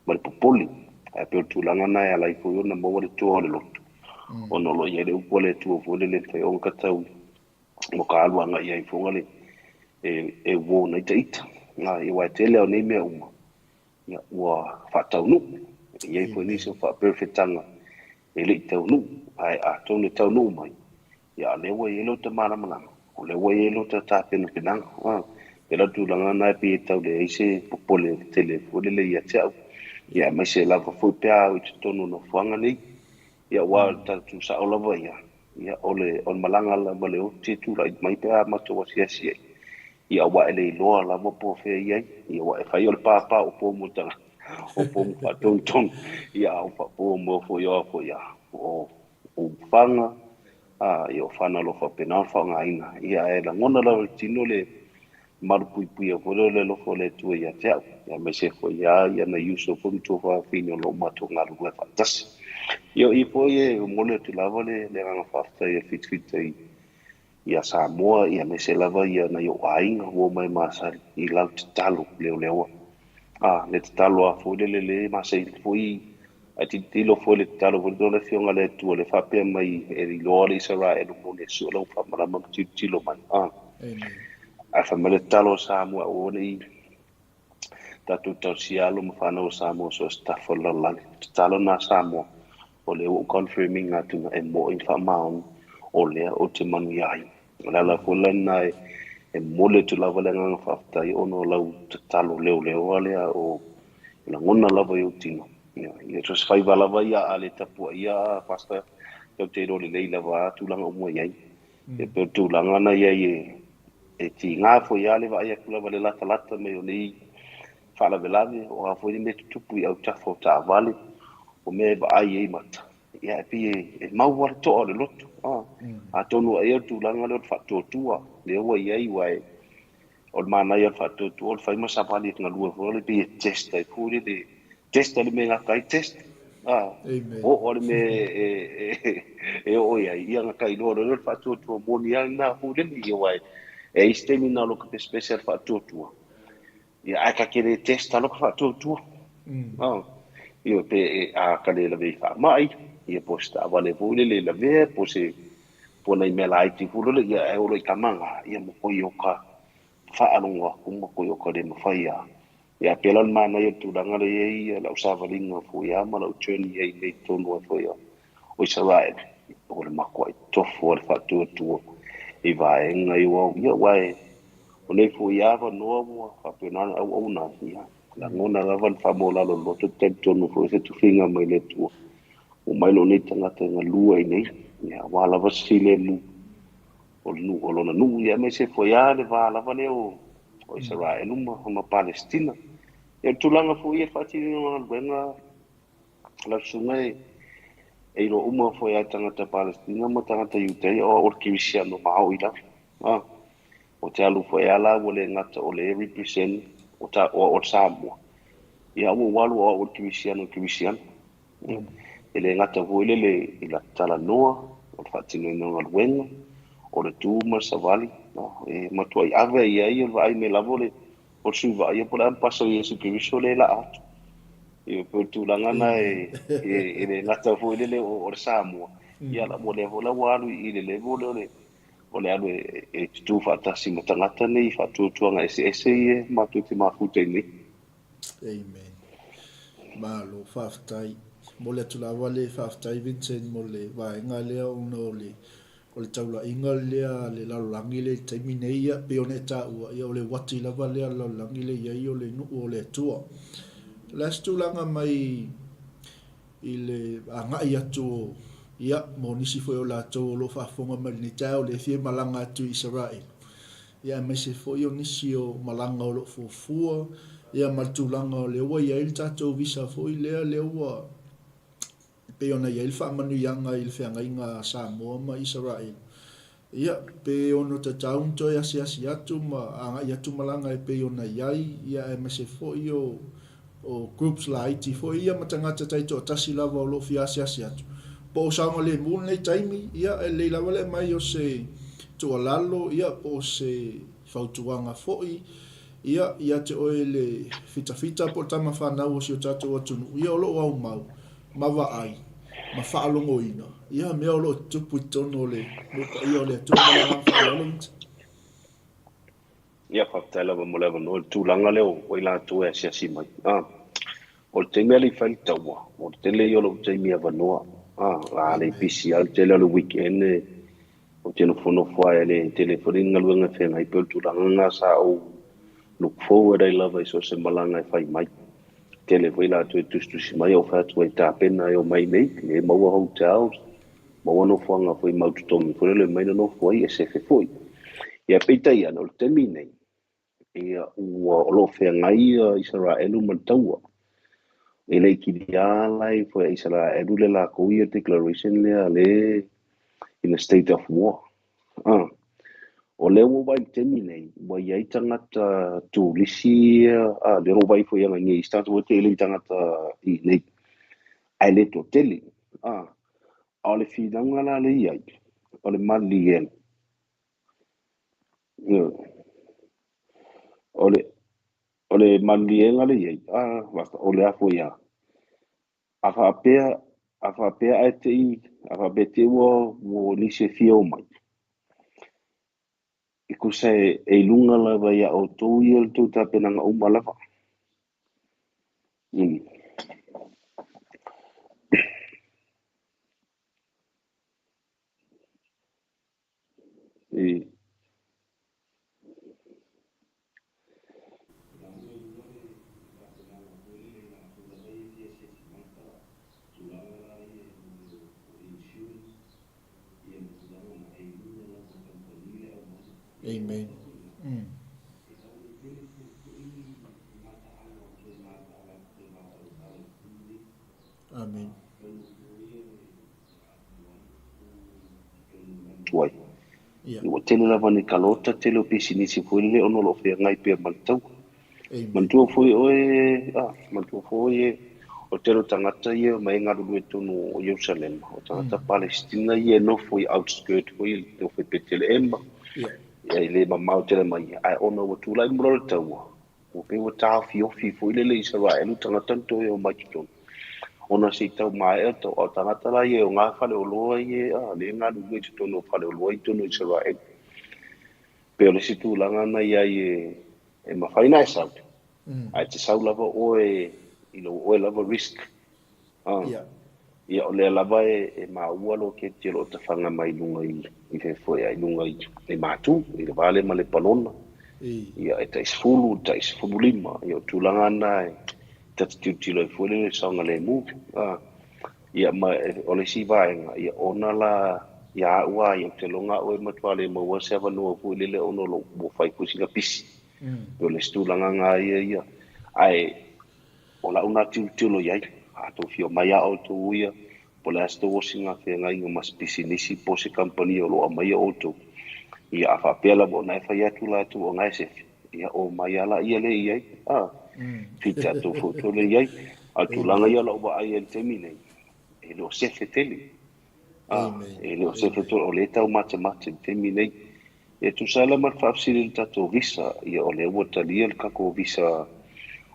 ma le popole. Ae pei o le tulaga lena e ala ai foi ona maua le toa o le loto, ona o lo o i ai le upu a le Atua foi lele e mafai ona tatau o ka alu agai ai foi le e warn ai ita. Aua e tele lava o nei mea uma, Ia, ua faataunuu. E i ai foi nisi o faaperefetaga e le i taunuu, ae atonu e taunuu mai, ia a o lea ua i ai lota malamalama, o lea ua i ai lota tapenapenaga. A, pei la o le tulaga lena e pei e tau leai se popole tele foi lele ia te au, ia aemaise lava foi pe a au i totonu o nofoaga nei. Ia aua o le tala tuusao lava ia, ia o le o le malaga lava le oti e tulai mai pe a matou asiasi ai. Ia aua e le iloa lava po o fea i ai. Ia aua e fai o le pāpā o po mo tagata, o po mo faatonutonu, ia a o faapo mo foi o a foi a o umufaga, a ia o fana o lo o faapena ona faaaogaina. Ia ae lagona lava i le tino le malupuipuia foi lea o le alofa o le Atua ia te au, aemaise foi lava ia nai uso foi ma tuafafine o lo o matou galulue faatasi. Ia o i foi e momoli atu lava le agaga faafetai o le fitafita ia Samoa, ia aemaise lava ia nai ou aiga ua omai masani i lau tatalo leoleoa. A, le tatalo lava foi lele le masani foi ae tilotilo foi le tatalo foi lele o le Afioga a le Atua le faapea mai e iloa le Isaraelu moni e sue lau faamalama ma tilotilo mai. A, ae fai mai le tatalo a Samoa aua ne i tatou tausia alo ma fanau a Samoa so o se tafa o le lalolagi. Tatalo lena Samoa, o lea ua ou confirm ina atu e moni ma faamaoni o lea ou te manuia ai. O le ala foi la lena e momoli atu lava le agaga faafetai ona o lau tatalo leoleoa lea o lagona lava i ou tino. Ia, so o se faiva lava ia a le tapuaia Pastor, tatou te iloa lelei lava tulaga uma i ai. E pei o le tulaga na i ai e tiga foi lava le vaai atu lava i le latalata mai o nei faalavelave, o a foi ni mea tutupu i autafa o taavale, o mea e vaai ai mata, ia e pei e mau lava le toa o le loto. Atonu ai o le tulaga lea o le faatuatua lea ua i ai, aua o le manaia o le faatuatua o le fai ma savali e galue foi lele pei e test ai foi lele, test le mea e gata ai test. Oo le mea e oo i ai, ia gata iloa loa lea o le faatuatua moni lava lena foi lele, ia aua e i ai se taimi na o lo ka pesepese a le faatuatua, ia ae ta te le test a lo ka faatuatua. Ioe, pe a ka le lavea i faamai, ia po o se taavale foi lele e lavea, po o se po o nai mea laiti foi lele, ia ae oo loa i tama na, ia matua o ka faalogo atu ma matua o ka le mafai lava. Ia pei la o le manaia o le tulaga lea e i ai lau savaliga foi lava ma lau journey i ai nei i totonu ai foi o Isaraelu, o le matuai tofu lava le faatuatua i vaega ia aua ia aua o nei foi lava avanoa ua faapena ona auauna ai, ia lagona lava le faamaualalo o le loto, ou te talitonu foi o se tofiga mai le Atua ua mai lou nei tagata e galue ai nei, ia aua lava se filemu o le nuu, o lona nuu, ia aemaise foi lava le va lava lea o Isaraelu ma Palesitina. Ia o le tulaga foi ia i le faatinoina o galuega lau susuga e iloa uma foi lava e tagata Palesitina ma tagata Iutea o au o le kerisiano maoi lava. Ou te alu foi lava la ua le gata o lea e represent o au o le Samoa, ia ua ou alu o au o le kerisiano kerisiano. E le gata foi lele i la talanoa, o le faatinoina o galuega, o le tu ma le savali, e matuai ave i ai o le vaai mai lava o le o le sui vaaia po o le a le pasa o Iesu Keriso lea e laa atu. E pei o le tulaga lena e le gata foi lele o le Samoa, ia ua lea foi la ua alu i le level lea o le o le alu e tutū faatasi ma tagata nei i faatuatuaga eseese ia matou te mafuta i nei. Amen. Malo, faafetai. Momoli atu lava le faafetai Vincent mo le vaega lea ona o le o le taulaiga lea a le lalolagi lea i le taimi nei, ia, pei ona e taua, ia, o le uati lava lea a le lalolagi lea i ai o le nuu o le Atua. O le a se tulaga mai i le agai atu o, ia, mo nisi foi o latou o lo o faafofoga mai i lenei taeao lea e fia malaga atu i Isaraelu, ia, aemaise foi o nisi o malaga o lo o fuafua, ia, ma le tulaga o lea ua i ai le tatou visa foi lea, lea ua e pei ona i ai le faamanuiaga i le feagaiga a Samoa ma Isaraelu. Ia, pe ono tatau ona toe asiasi atu ma agai atu malaga e pei ona i ai, ia aemaise foi o o groups laiti foi ia ma tagata taitoatasi lava o lo o fia asiasi atu. Po o saogalemu lenei taimi, ia e lelei lava le aumai o se tuualalo, ia po o se fautuaga foi, ia, ia te oe le fitafita po o le tama fanau o si o tatou atunuu, ia o lo o aumau ma vaai ma faalogoina ia mea o lo o tutupu i totonu o le nuu paia o le Atua. Ma le agaga faaaloalo Vincent. Ia, faafetai lava mo le avanoa i le tulaga lea o i latou e asiasi mai. O le taimi a le i fai le taua, o le tele ia o lou taimi avanoa. A le pisi lava le tele o le weekend e Ou te nofonofo lava e le tele foi ni galuega e feagai pei o le tulaga lena sa ou look forward ai lava i so o se malaga e fai mai. Tele foi latou e tusitusi mai ou fai atu ai tapena e omai nei, e maua hotels, maua nofoaga foi mau totogi foi lele e omai nonofo ai e sefe foi. Ia peitai ane o le taimi nei, ia ua o lo o feagai ia Isaraelu ma le taua. E le i kilia la i foi a Isaraelu le lakou ia declaration lea le in a state of war. Ah. O lea ua vaai i le taimi nei, ua i ai tagata turisi ia, ah, lea ua vaai foi ia ngai start ua tele i tagata i nei. Ae le toatele. Ah. A o le finauga la le i ai, o le maliliega. O le o le maliliega lea i ai, a o le a foi a? A faapea a faapea ae te i a faapea te i ua ua nisi e fia omai, e tusa e i luga lava ia outou ia le tou tapenaga uma lava. Amen. Amen. Tuai. Ua tele lava ni kalota, tele o pisinisi foi lele ona o lo o feagai pea ma le taua. Manatua foi oe, ah, manatua foi oe, o le tele o tagata ia e omai e galulue i totonu o Ierusalema, o tagata Palesitina ia e nofo i outskirt foi, nofo i Petelehema, ia e le mamao tele mai ia, ae ona ua tulai mai loa le taua, Ua pei ua taofiofi foi lele Isaraelu tagata na toe omai i totonu, ona se i tau maea le tau, a o tagata la ia e oga faleoloa ia, a, lea e galulue i totonu o faleoloa i totonu o Isaraelu. Pei o le isi tulaga na i ai e, e mafai ona e sau, ae e te sau lava oe i lou oe lava risk. A, ia o lea lava e, e maua loketi o lo o tafaga mai luga i, i fefoea i luga i, i Matu, i le va lea ma Lepanona. Ia e tai 10, tai 15, ia o tulaga na e ta te tilotilo ai foi lele i le saogalemu. A, ia ma o le isi vaega, ia ona la ia au lava ia, ou te iloa au e matua le maua se avanoa foi lele ona o lou, ua fai foi sina pisi. O le isi tulaga na ia ia. Ae o lau na tilotilo i ai, a tou fia omai lava outou ia, po o le a se tou osiga feagaiga ma se pisinisi po o se kamupani o lo o aumaia outou, ia a faapea lava ona e fai atu latou o na e sefe, ia omai lava laia lea i ai, a, fita tou foi outou lea i ai. A o le tulaga ia o lau vaai ai i le taimi nei, e le o sefe tele. A, e le o sefe tele, o lea e taumatemate i le taimi nei. E tusa ai la ma le faafesili i le tatou visa, ia o lea ua talia le tatou visa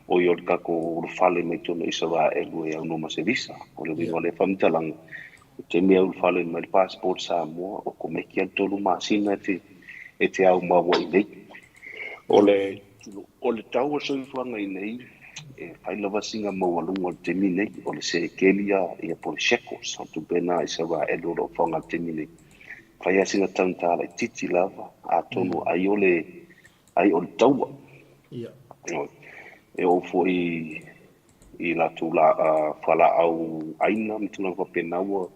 o ia o le tatou ulufale mai totonu o Isaraelu e aunoa ma se visa. O le uiga o lea faamatalaga, o le taimi e ulufale mai le passport Samoa, okomeki lava le 3 masina e te, e te aumau ai i inei. O le, o le tau o le soifuaga i inei, e fai lava sina maualuga o le taimi nei, o le sekeli ia po o le shekels, o le tupe lena a Isaraelu o lo o faaaoga i le taimi nei. Fai lava sina taugata laitiiti lava, atonu ai o le, ai o le taua. Ia. E oo foi i latou la, fualaau aina ma tulaga faapena ua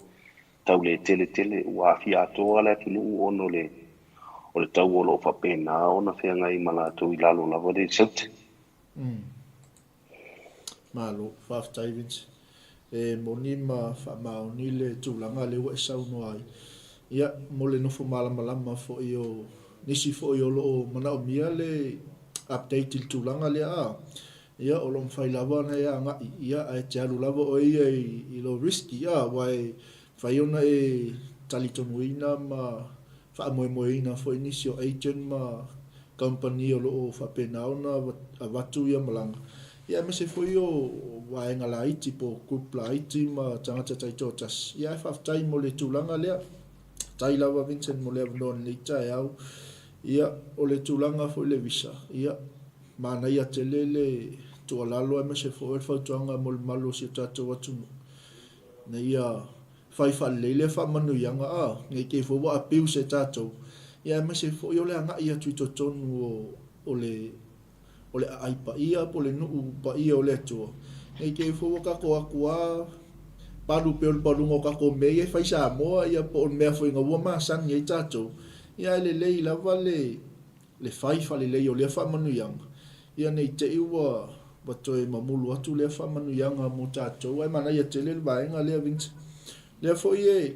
tau le tele tele, ua aafia atoa le atunuu ona o le, o le tau o lo o faapena ona feagai ma latou i lalo lava le seute. Malo, faafetai Vince. E moni ma faamaoni le tulaga lea ua e saunoa ai. Ia, mo le nofo malamalama foi o nisi foi o lo o manaomia le update i le tulaga lea, a, ia, o lo o mafai lava ona e agai, ia, ae te alu lava oe ia i lou risky, a, aua e mafai ona e talitonuina ma faamoemoeina foi nisi o agent ma kamupani o lo o faapena ona avatu ia malaga, ia aemaise foi o vaega laiti po o group laiti ma tagata taitoatasi. Ia ae faafetai mo le tulaga lea. Faafetai lava Vincent mo le avanoa i lenei taeao. Ia o le tulaga foi i le visa, ia manaia tele le tuualalo aemaise foi o le fautuaga mo le mamalu o si o tatou atunuu ina ia fai faalelei lea faamanuiaga a, ne i te i foi ua abuse e tatou, ia aemaise foi o le agai atu i totonu o, o le, o le aai paia po o le nuu paia o le Atua, ne i te i foi ua tatou atu a palu pea o le paluga o tatou mea ia e fai Samoa ia po o le mea foi ina ua masani ai tatou, ia ae lelei lava le, le fai faalelei o lea faamanuiaga, ia ne i te i ua ua toe mamulu atu lea faamanuiaga mo tatou. Ae manaia tele le vaega lea Vincent. Lea foi e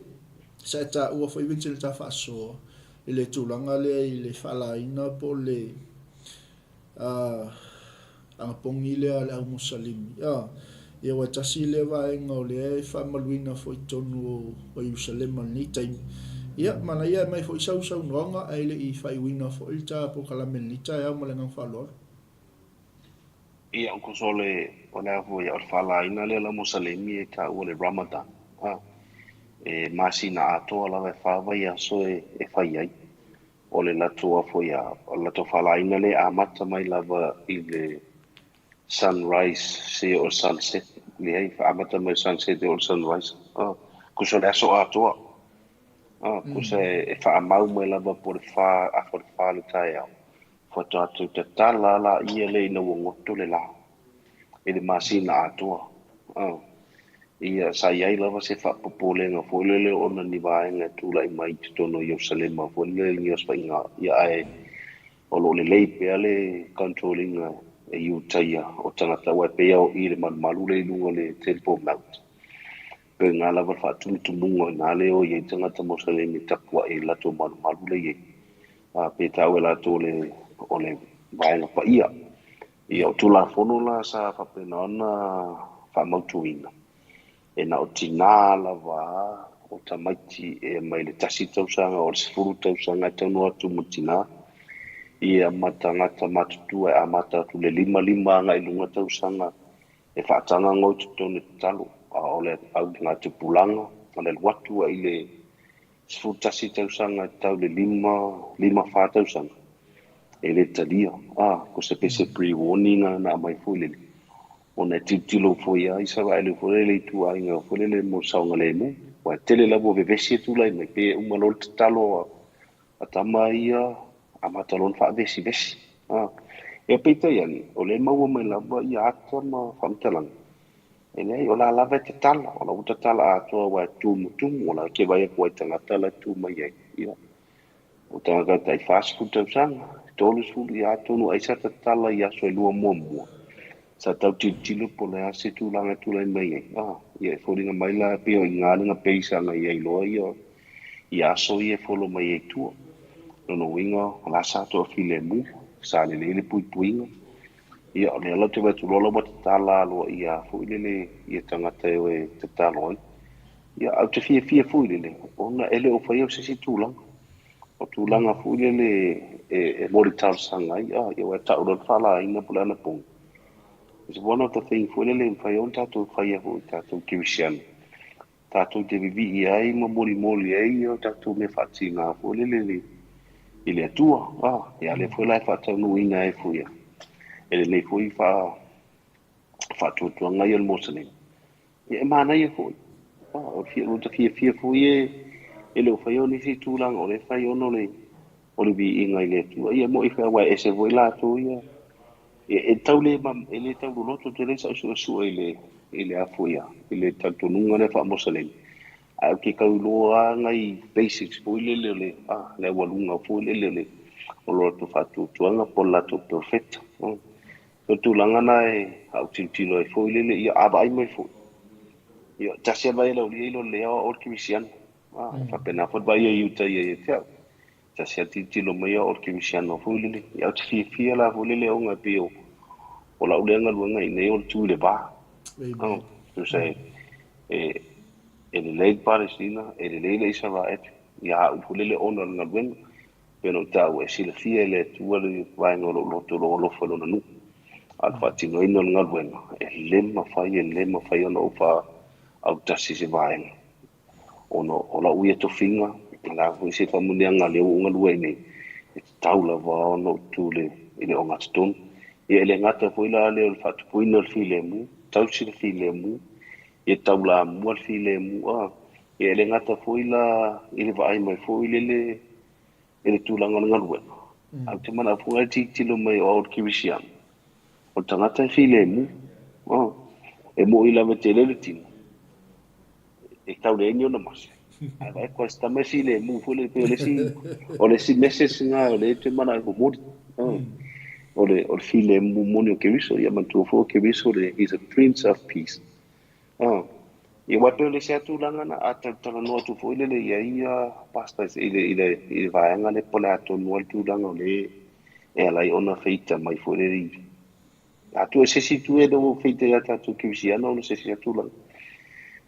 sa e taua foi Vincent le ta faasoa i le tulaga lea i le faalaina po o le anapogi lea a le au Musalimi. Ia aua e tasi lea vaega o lea e faamaluina foi i totonu o Ierusalema i lenei taimi. Ia, manaia e aumai foi sau saunoaga ae le i faaiuina foi le ta polokalame i lenei taeao ma le agaga faaaloalo. Ia, o o le, o le a foi, o le faalaina lea la Musalemi e taua le Ramadan. A, e masina atoa lava e fa vaiaso e, e fai ai. O le latou a foi a, o le latou faalaina lea e amata mai lava i le sunrise seia oo i le sunset, leai, amata mai le sunset e oo i le sunrise. A, tusa o le aso atoa. A, tusa e, e faamau mai lava po o le fa, afa o le fa le taeao, faatoa toe tatala laia lea ina ua goto le la i le masina atoa. A, ia, sa i ai lava se faapopolega foi lele ona ni vaega e tulai mai i totonu o Ierusalema foi lele i ni osofaiga, ia ae o lo o lelei pea le control ina e Iutaia o tagata, aua e pei lava o i le malumalu lea i luga o le Temple Mount. Pei o i ina lava le faatumutumuga i ina lea e o i ai tagata Mosalemi e tapuai i le latou malumalu lea e i ai. A, pe taua e latou o le, o le vaega paia. Ia, o Tulafono la sa faapena ona faamautuina, e na o tinā lava o tamaiti e mai le tasi tausaga o le 10 tausaga e taunuu atu ma tinā. Ia ma tagata matutua e amata atu i le 55 agai i luga tausaga e faataga i totonu e tatalo, a o le augatupulaga o le alu atu ai i le 11 tausaga e tau i le 5, 4 tausaga e le talia. Ko se pese pre-warning na aumai foi lele ona e tilotilo foi ia Isaraelu foi lele i ituaiga foi lele mo le saogalemu, ua tele lava o vevesi e tulai mai pe uma loa le tatalo a tama ia amata loa ona faavesivesi. Ia peitai ane, o lea e maua mai lava ia ata ma faamatalaga, e leai, o la lava e tatala, o la ua tatala atoa aua e tumutumu, o la e te vaai atu ai i tagata la e tu mai ai. Ia, o tagata tai 40 tausaga, 30, ia atonu ai sa tatala i aso e 2 muamua, sa tau tilotilo po o le a se tulaga e tulai mai ai. Ia e foliga mai la pei o i ina le gapeisa na i ai loa ia aso ia e folo mai ai tua. Lona uiga, o la sa toafilemu, sa lelei le puipuiga. Ia, o lea la ou te vaai atu loa la ua tatala aloaia foi lele ia tagata e o e tatalo ai. Ia, ae ou te fiafia foi lele, ona e le o faia o se isi tulaga. O tulaga foi lele e moli talosaga ai, ia ua tau loa le faalaina po o le anapogi. It's one of the things foi lele e mafai ona tatou faia foi tatou kerisiano. Tatou te vivii ai ma molimoli ai o tatou mea faatiga foi lele i le Atua. Ia lea foi la e faataunuuina ai foi e lenei foi faatuatuaga ia o le Moselema. Ia e manaia foi. O le fiafia foi e le o faia o nisi tulaga o le fai ona o le viiga i le Atua. Ia moi foi aua e ese foi latou ia. E tau le, e le tau loloto tele sau suesue i le afu ia, i le talitonuga lea faa-Moselema. Ae ou te tau iloa nai basics foi lele o le, le aualuga foi lele o le o lo latou faatuatuaga po o le latou profeta. O tulaga na e au tilotilo ai foi lele, ia a vaai mai foi. Ia, tasi a vai lau lia ilo le ao o le kerisiano. Faapena foi le vaai a Iuta ia ia te au. Tasi a tilotilo mai o le kerisiano foi lele. Ia ou te fiafia la foi lele ona e pei o lau lea galuega i nei o le tu i le va. Tusa e lelei le Palestina, e lelei le Isaraelu, ia au foi lele ona o le galuega. Pe ona ou taua e silafia e le Atua le vaega o lou loto o lou alofa i lona nuu. A o le faatinoina o le galuega, e le mafai ona ou faautasi se vaega. Ona o lau ia tofiga, la foi se faamuniaga lea ua ou galue ai nei, e tatau lava ona ou tu i le ogatotonu. Ia e le gata foi la lea o le faatupuina o le filemu, tausi le filemu, ia taulamua le filemu. Ia e le gata foi la i le vaai mai foi lele i le tulaga o le galuega. Ae ou te manao foi le tilotilo mai o au o le kerisiano, o le tagata e filemu. E moi lava e tele le tino, e tau leai ni ona mase. Ae vaai atu ai se tama e filemu foi lele, pei o le isi message na o lea te manao e momoli. O le filemu moni o Keriso, ia manatua foi o Keriso, he's a prince of peace. Ia aua pei o le isi lava tulaga na a talanoa atu foi lele i ai ia pastors i le vaega lea po o le a tonu lava le tulaga o lea e ala ai ona feita mai foi lele atu e se isi itu e le o feita ia tatou kerisiano ona se isi lava tulaga.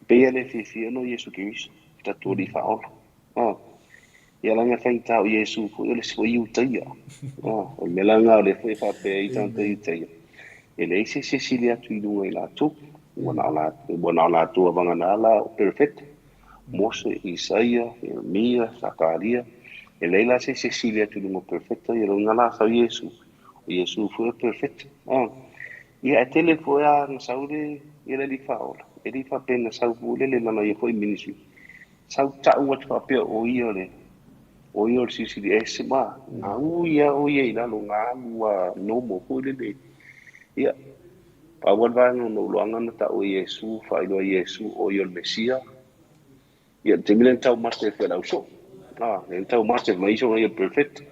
Pei e le fiafia ona o Iesu Keriso, tatou Alii Faaola. Ia laga e faigata o Iesu foi o le isi foi Iutaia. O le mea la lena o lea foi e faapea ai tagata Iutaia, e leai se isi e sili atu i luga i latou. Ua na o latou avagana la o perofeta. Mose, Isaia, Ieremia, Sakaria. E leai la se isi e sili atu i luga o perofeta ia lona la sau Iesu. O Iesu foi o perofeta. Ia e tele foi a na sau le ia le Alii Faaola. E le faapea na sau foi lele lana ia foi ministry. Sau tau atu faapea o ia o le o ia o le silisili ese ma na ui a o ia i lalo na alu a normal foi lele. Ia, pau le vaega o iloaga na tau e Iesu, faailoa e Iesu o ia o le Mesia. Ia, le taimi lea na taumate ai foi e le ausoo. Lea na taumate mai iso ia perfect.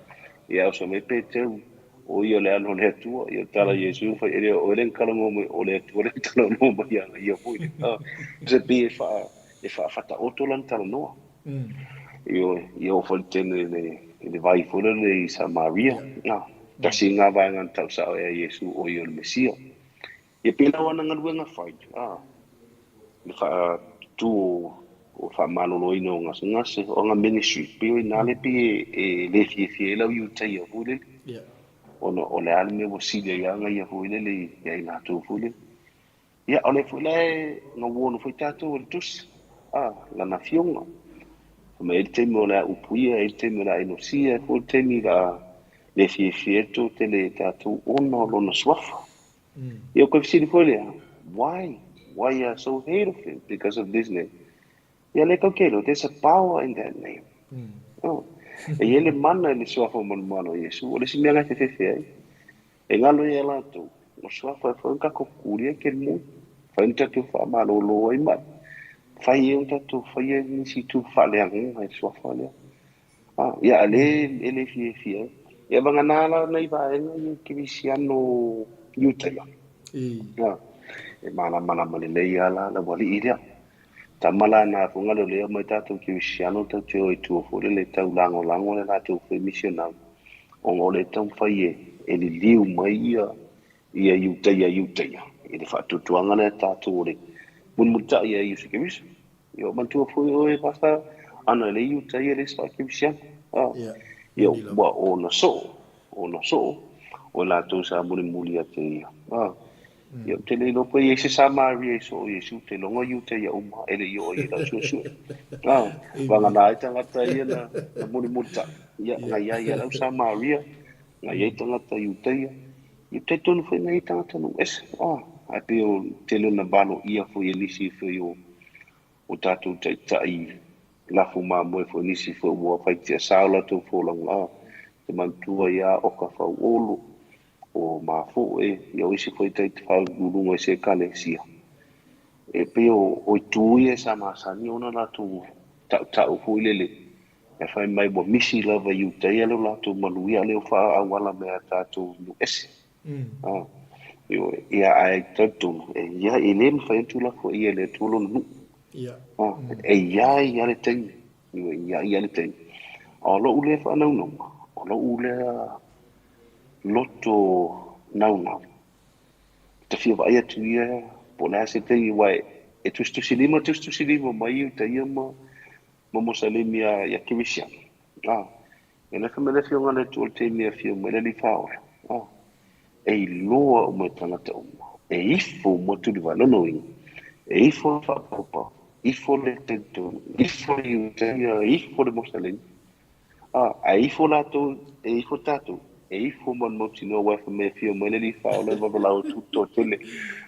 Ia, auso mai Peteru, o ia o le ano o le Atua. Ia, tala Iesu fai ele o ele na talanoa mai, o le Atua le talanoa mai ia ia foi. Se pei e faafataoto lana talanoa. Ia o foi le tele i le vai foi lele i Samaria. Tasi ngā vaega na tau sao e Iesu o ia o le Mesia. Ia pei la o ana galuega fai, le faatutu O faamaloloina o gasegase, o aga ministry, pei o i ina lea pei e le fiafia ai le au Iutaia foi lele. Ona o le a le mea ua sili ai aga ia foi lele ia i latou foi lele. Ia, o lea foi la e na warn foi tatou e le Tusi, a, Lana Afioga. Fai mai e i ai le taimi o le a upuia, e i ai le taimi o le a inosia, e i ai foi le taimi o le a le fiafia ai le toatele ia tatou ona o Lona Suafa. Ia, o koe fesili foi lea, why? Why you are so hate of him? Because of this name. Ia, lea tatou te iloa, there's a power in that name. Oh. E i ai le mana i le Suafa manumanu o Iesu. O le isi mea na e fefefe ai. E galo ia latou, o suafa e fai ona tatou kukulia ke moe, fai ona tatou faamalolo ai mai, fai ai ona tatou faia nisi itu faaleagaga i le suafa lea. A, ia, a lea e le fiafia ai. Ia vagana la nai vaega ia kerisiano Iutaia. A, e malamalama lelei lava la le aualii lea. Tama la na foi galo lea omai tatou kerisiano tatou te o i tua foi lele e tau lagolago le latou foi misionari ona o lea e taumafai e e liliu mai ia ia Iutaia Iutaia i le faatuatuaga lea tatou o le mulimulitai ia Iesu Keriso. Ia ua manatua foi oe Pastor ana le Iutaia le isi faakerisiano. A ia ua ona soo ona soo o latou sa mulimuli atu ia. A Ia, ou te le iloa pe i ai se Samaria i soo o Iesu, ou te iloa Iutaia uma e le i oo i ai lau suesue. A, vagana ai tagata ia na, na mulimulitai. Ia, na i ai ia lau Samaria, na i ai tagata Iutaia. Ia, ou te talitonu foi na i ai tagata nuu ese. A, ae pei o le tele ona valoia foi e nisi foi o, o tatou taitai lafu mamoe foi nisi foi ua faitia sao latou folauga. A, te manatua ia Oka Fauolo, o Mafoe, ia o isi foi taifaluluga i se ekalesia. E pei o, o itu ia sa masani ona latou tautau foi lele, e fai mai ua misi lava i Iutaia lo latou manuia a o lea ua faaauala mai ia tatou i nuu ese. A, ioe, ia ae talitonu, e i ai, e le mafai ona tuulafoaia e le Atua lona nuu. A, e i ai lava le taimi, ioe, e i ai lava le taimi. A o lou lea faanaunauga, o lou lea loto naunau. Ta fia vaai atu ia po o le a se taimi aua e tusitusilima tusitusilima mai Iutaia ma ma Mosalemi ia ia Kerisiano. A, e le fai mai le Afioga a le Atua i le taimi e afio mai le Alii Faaola, a, e iloa uma e tagata uma, e ifo uma tulivae. Lona uiga, e ifo le faapaupau, ifo le talitonu, ifo le Iutaia, ifo le Mosalemi. A, ae ifo latou, e ifo tatou, e ifo ma le mautinoa aua e fai mai e afio mai le Alii Faaola e vavalau atu le toatele,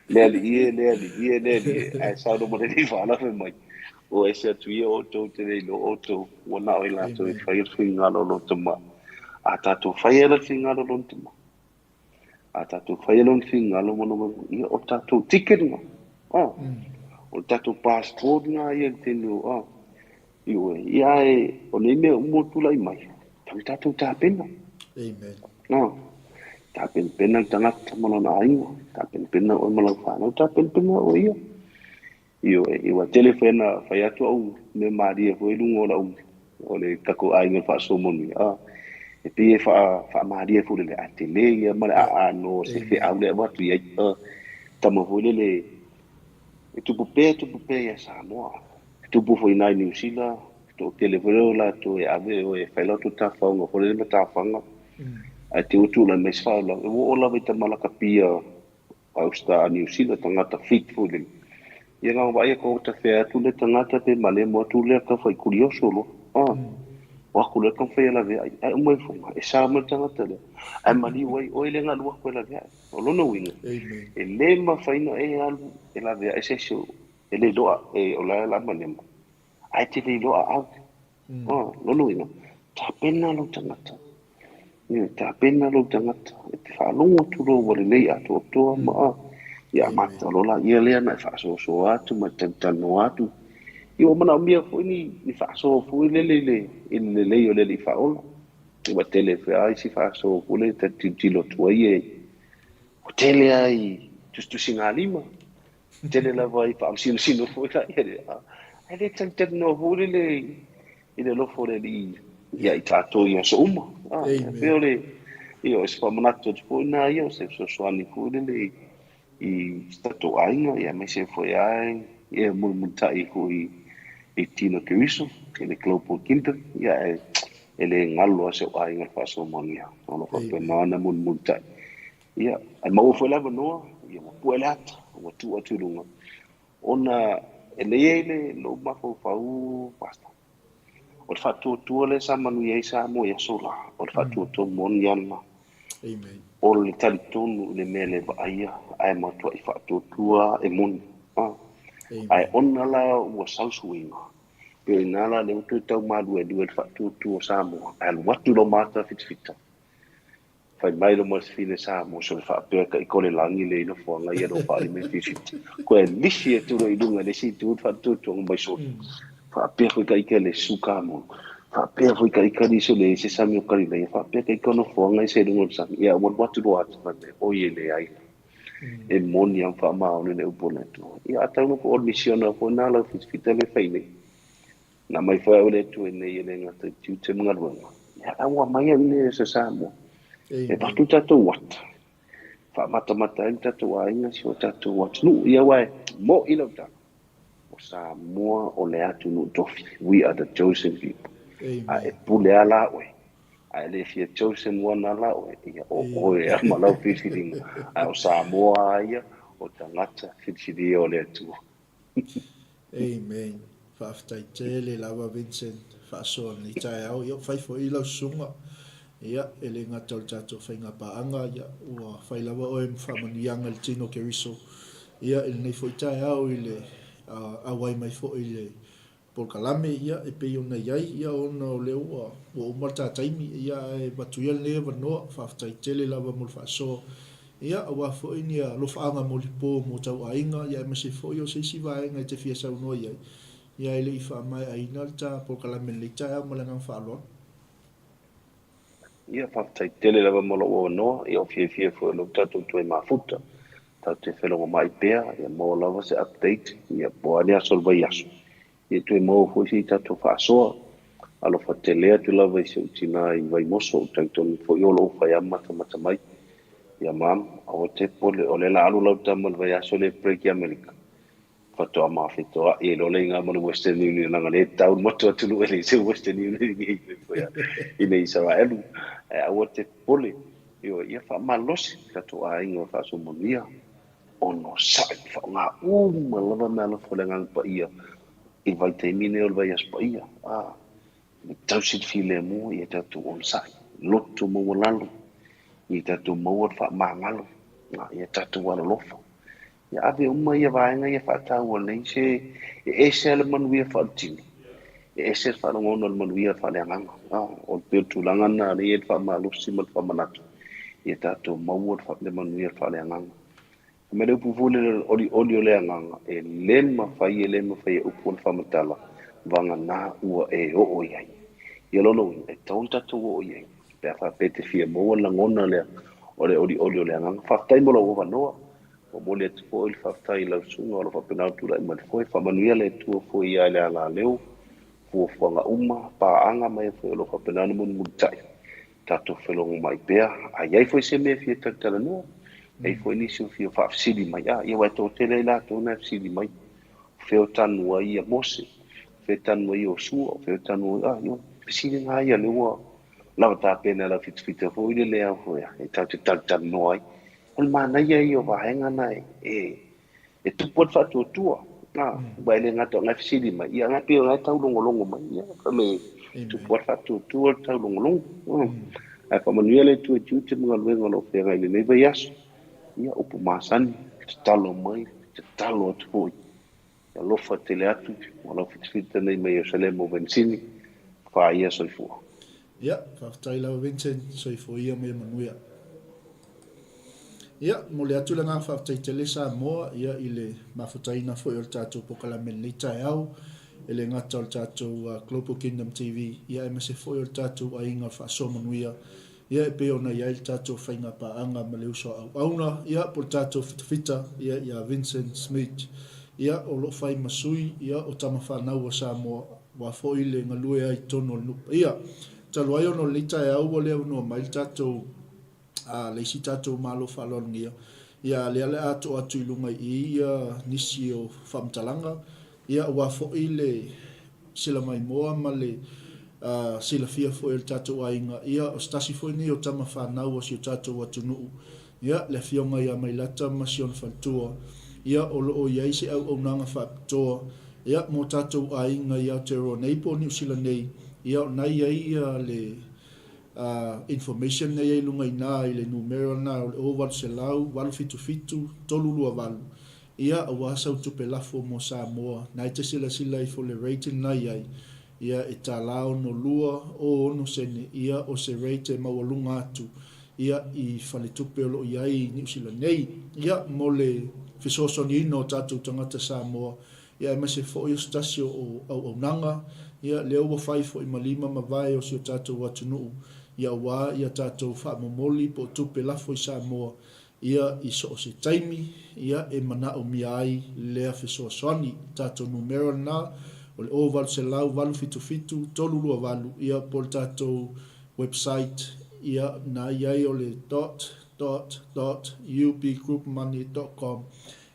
le Alii e, le Alii e, le Alii e, ae saunoa ma le Alii Faaola fai mai, O ese atu ia outou te le iloa outou, ua na o i latou e faia le finagalo o lona Tama. A tatou faia le finagalo o lona Tama, a tatou faia lona finagalo ma lona, ia o tatou ticket lena, a, o le tatou passport lena ia i le taimi o, a, Ioe, ia ae o nei mea uma ua tulai mai, tatau ona tatou tapena. Amen. No. Tapenapena le tagata ma lona aiga, tapenapena oe ma lau fanau, tapenapena oe ia. Ioe, ia ua tele foi ona fai atu au mea malie foi i luga o lau o le tatou aiga o le faasoa manuia. Ah, e pei e faa, faamalie foi lele, ae tele ia ma le aano o se feau lea e avatu i ai. Ah, tama foi lele e tupu pea, tupu pea ia Samoa. E tupu foi i ina i Niu Sila, toatele foi lea o latou e ave e fai latou tafaoga foi lele ma tafaga, ae te i ua tulai mai se faalavelave, ua oo lava i tama lakapi a Austar a Niu Sila, tagata fit foi lele. Ia na ona vaai atu ua tafea atu lea tagata pe malemo atu lea tau fai kurioso loa. Ah, o atu lea taumafai e laveai, ae uma ifoga, e sa mai le tagata lea, ae maliu ai oe lea na alu atu e laveai. O lona uiga, e le mafai ona e alu e laveai se isi E le iloa e o la e la malemo, ae te le iloa au. Oh, lona uiga, tapena lou tagata. Ioe, tapena lou tagata e te faalogo atu loa ua lelei atoatoa ma a, ia amata loa laia lea ona e faasoasoa atu ma e talatalanoa atu. Ia ua manaomia foi ni, ni faasoa foi lele i le, i le lelei o le Alii Faaola. Ua tele foi lava isi faasoa foi lele ta te tilotilo atu ai e, ua tele lava i tusitusigalima. Tele lava i faamasinomasino foi la ia le ae le talatalanoa foi lele i le alofa o le Alii ia i tatou i aso uma. Ah, e pei o le ia o se faamanatu atu foi lena ia o se fesoasoani foi lele i si tatou aiga ia aemaise foi lava e mulimulitai foi i Tino Keriso i le Global Kingdom, ia e, e le galo lava si ou aiga i le faasoa manuia. O lo o faapena ona mulimulitai. Ia, ae maua foi le avanoa, ia ua pue le ata, ua tuu atu i luga, ona e lei ai le lou mafaufau, Pastor, o le faatuatua lea sa manuia ai Samoa i aso la, o le faatuatua moni lava lena. Amen. O le talitonu i le mea le vaaia, ae matuai faatuatua e moni. Ae ona la ua sau suiga, pei o i ina la lea ua toe tau maluelue le faatuatua o Samoa, ae alu atu loma ata fitafita. Fai mai lo masifine Samoa sole faapea ka i kole lagi le i nofoaga ia lo faali me fifita. Koe lisi atu loa i luga i le isi itu le faatuatuaga mai sole. Faapea foi ka ika le suka mo. Faapea foi ka ika nisi o le se sami o Kalilaia. Faapea ka ika nofoaga i se luga o le sami. Ia ua alu atu loa atu fai mai, oi e leai la. E moni a ma faamaoni le upu a le Atua. Ia atonu po o le misiona foi na lau fitafita le fai nei. Na aumai foi au e le Atua i inei e le gata i tiute ma galuega, ia a ua aumai au i inei i aso Samoa. E avatu tatou ata, faamatamata ai lo tatou aiga, si o tatou atunuu. Ia aua e mo'i lau tala, o Samoa o le atunuu tofi. We are the chosen people. A e pule a la oe, a e le fia chosen one a la oe, ia o oe a ma lau filifiliga. Ae o Samoa a ia, o tagata filifilia o le Atua. Amen. Faafetai tele lava Vincent faasoa lenei taeao. Ia ua fai foi lau susuga. Ia e le gata o le tatou faiga paaga, ia ua fai lava oe ma faamanuiaga i le tino Keriso. Ia i lenei foi taeao i le auai mai foi i le polokalame ia e pei ona i ai, ia ona o lea ua ua uma le ta taimi, ia ae avatu ia lenei avanoa, faafetai tele lava mo le faasoa, ia aua foi ni alofaaga molipo mo tau aiga, ia aemaise foi o se isi vaega e te fia saunoa i ai, ia e le i faamaeaina le ta polokalame i lenei taeao ma le agaga faaaloalo. Ia, faafetai tele lava mo lou avanoa, ia o fiafia foi o lea ua tatou toe mafuta, tatou te felogomai pea, ia maua lava se update, ia po o a ni aso o le vaiaso, ia toe maua foi se tatou faasoa. Alofa tele atu lava i si ou tina i Vaimoso, ou te talitonu foi o lo o fai lava ma matamata mai. Ia mom, aua te popole, o lea o le a alu lau tama i le vaiaso lea e break i Amerika. Faatoa mafetoai ai loa le iga ma le Western Union leaga lea e tau le matou atunuu e leai se Western Union i nei foi i nei Isaraelu. Ae aua te popole, ioe, ia faamalosi tatou aiga o faasoa-manuia, onosai, faaaoga uma lava meaalofa o le Agaga Paia i le vaitaimi lenei o le vaiaso paia. A, e tausi le filemu, ia tatou onosai, loto maualalo, ia tatou maua le faamagalo, ia tatou alolofa. Ia ave uma ia vaega ia faataua nei se e ese lava le manuia faaletino, e ese le faalogona o le manuia faaleagaga. O le pei o le tulaga lena lea e i ai le faamalosi ma le faamanatu ia tatou maua le manuia faaleagaga. Fai mai le upu foi lele o le olioli o le agaga, e le mafai e le mafai e upu ona faamatala, vagana ua e oo i ai. Ia lona uiga, e tatau ona tatou oo i ai pe a faapea e te fia maua le lagona lea o le olioli o le agaga. Faafetai mo lou avanoa. Momoli atu foi le faafetai i lau susuga o lo o faapena ona tulai mai le foe. Faamanuia le Atua foi ia Lealaleu, fuafuaga uma, paaga ma e foi o lo o faapena ona mulimulitai tatou felogomai pea. A i ai foi se mea e fia talatalanoa, e i ai foi nisi o fia faafesili mai, a, ia aua e toatele ai latou na e fesili mai, o fea o tanu ai ia Mose, o fea e tanu ai Iosua, o fea o tanu ai, a, ia, fesili na ia lea ua lava tapena e lau fitafita foi le lea foi e tatou te talatalanoa ai. O le manaia ia o vaega na e e tupu ai le faatuatua. A, aua e le gata o na e fesili mai, ia na e pei o na e taulogologo mai, ia fai mai e tupu ai le faatuatua le taulogologo. Ae faamanuia le Atua i tiute ma galuega o lo o feagai i lenei vaiaso. Ia, upu masani, tatalo mai, tatalo atu foi. Alofa tele atu, ma lau fitafita nei mai Ierusalema o Venisini, Faia soifua. Ia, faafetai lava Vincent, soifua ia ma ia manuia. Ia, momoli atu le agaga faafetai tele Samoa, ia, i le mafutaina foi o le tatou polokalame i lenei taeao, e le gata o le tatou Global Kingdom TV, ia aemaise foi o le tatou aiga o le faasoa manuia, Ia e pei ona i ai le tatou faiga paaga ma le uso a auauna, ia, po o le tatou fitafita, ia, ia Vincent Smith, ia, o lo o fai ma sui, ia, o tama fanau a Samoa, aua foi le galue ai i totonu o le nuu paia. Talu ai ona o lenei taeao ua le avanoa mai le tatou, a, le isi tatou Malo faaaloalogia, ia, a lea o le a too atu i luga i i, ia, nisi o faamatalaga, ia, aua foi le. silamaimoa ma le silafia foi e le tatou aiga, ia, o se tasi foi lenei o tama fanau a si o tatou atunuu, ia, le Afioga ia Mailata ma si ona faletua, ia, o lo o i ai se auaunaga faapitoa, ia, mo tatou aiga i Aotearoa nei po o Niu Sila nei, ia, o na i ai ia le information na i ai i luga i ina i le numera lena o le 0800 877 328, ia, aua sau tupe lafo mo Samoa, na e te silasila ifo le rate lena i ai, ia e $1.62 06 sene, ia o se rate e maualuga atu ia i faletupe o lo o i ai i Niu Sila nei. Ia mo le fesoasoaniina o tatou tagata Samoa, ia aemaise foi o se tasi o auaunaga, ia lea ua fai foi ma lima ma vae o si o tatou atunuu, ia aua ia tatou faamomoli po o tupe lafo i Samoa, ia i so o se taimi ia e manaomia ai lea fesoasoani. Tatou numera lena o le 0800 877 328 ia po o le tatou website ia na i ai o le dot dot dot upgroupmoney dot com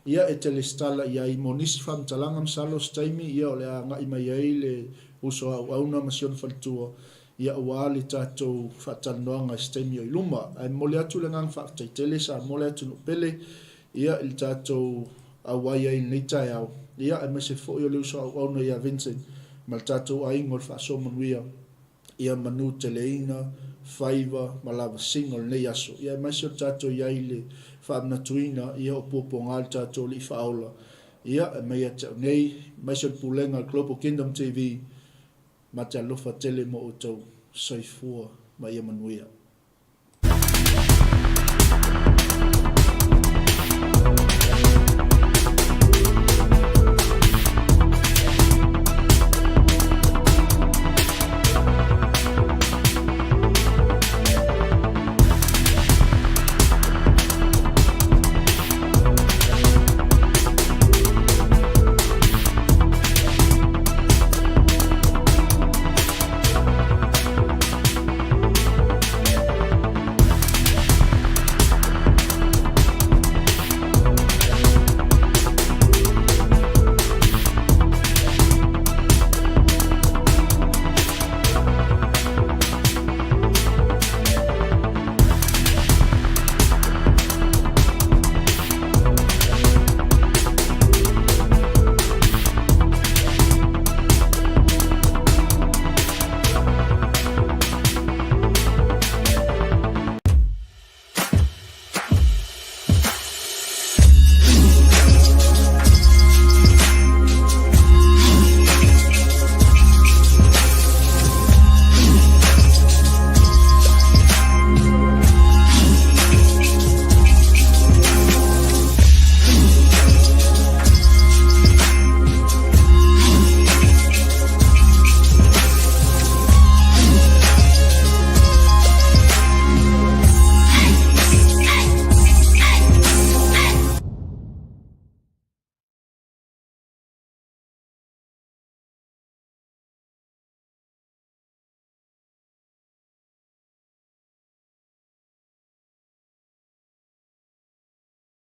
ia e te lesitala i ai mo nisi faamatalaga masalo se taimi ia o le a agai mai ai le uso auauna ma si ona faletua Ia aua le tatou faatalanoaga i se taimi o i luma. Ae momoli atu le agaga faafetai tele Samoa le atunuu pele ia i le tatou auai ai i lenei taeao, ia aemaise foi o le uso auauna ia Vincent ma le tatou aiga o le faasoa manuia ia manuteleina faiva ma lavasiga o lenei aso. Ia aemaise o le tatou i ai i le faamanatuina ia o puapuaga le tatou Alii Faaola ia e mai ia te au nei, aemaise o le pulega a le Global Kingdom TV, Ma te alofa tele mo outou. Soifua ma ia manuia.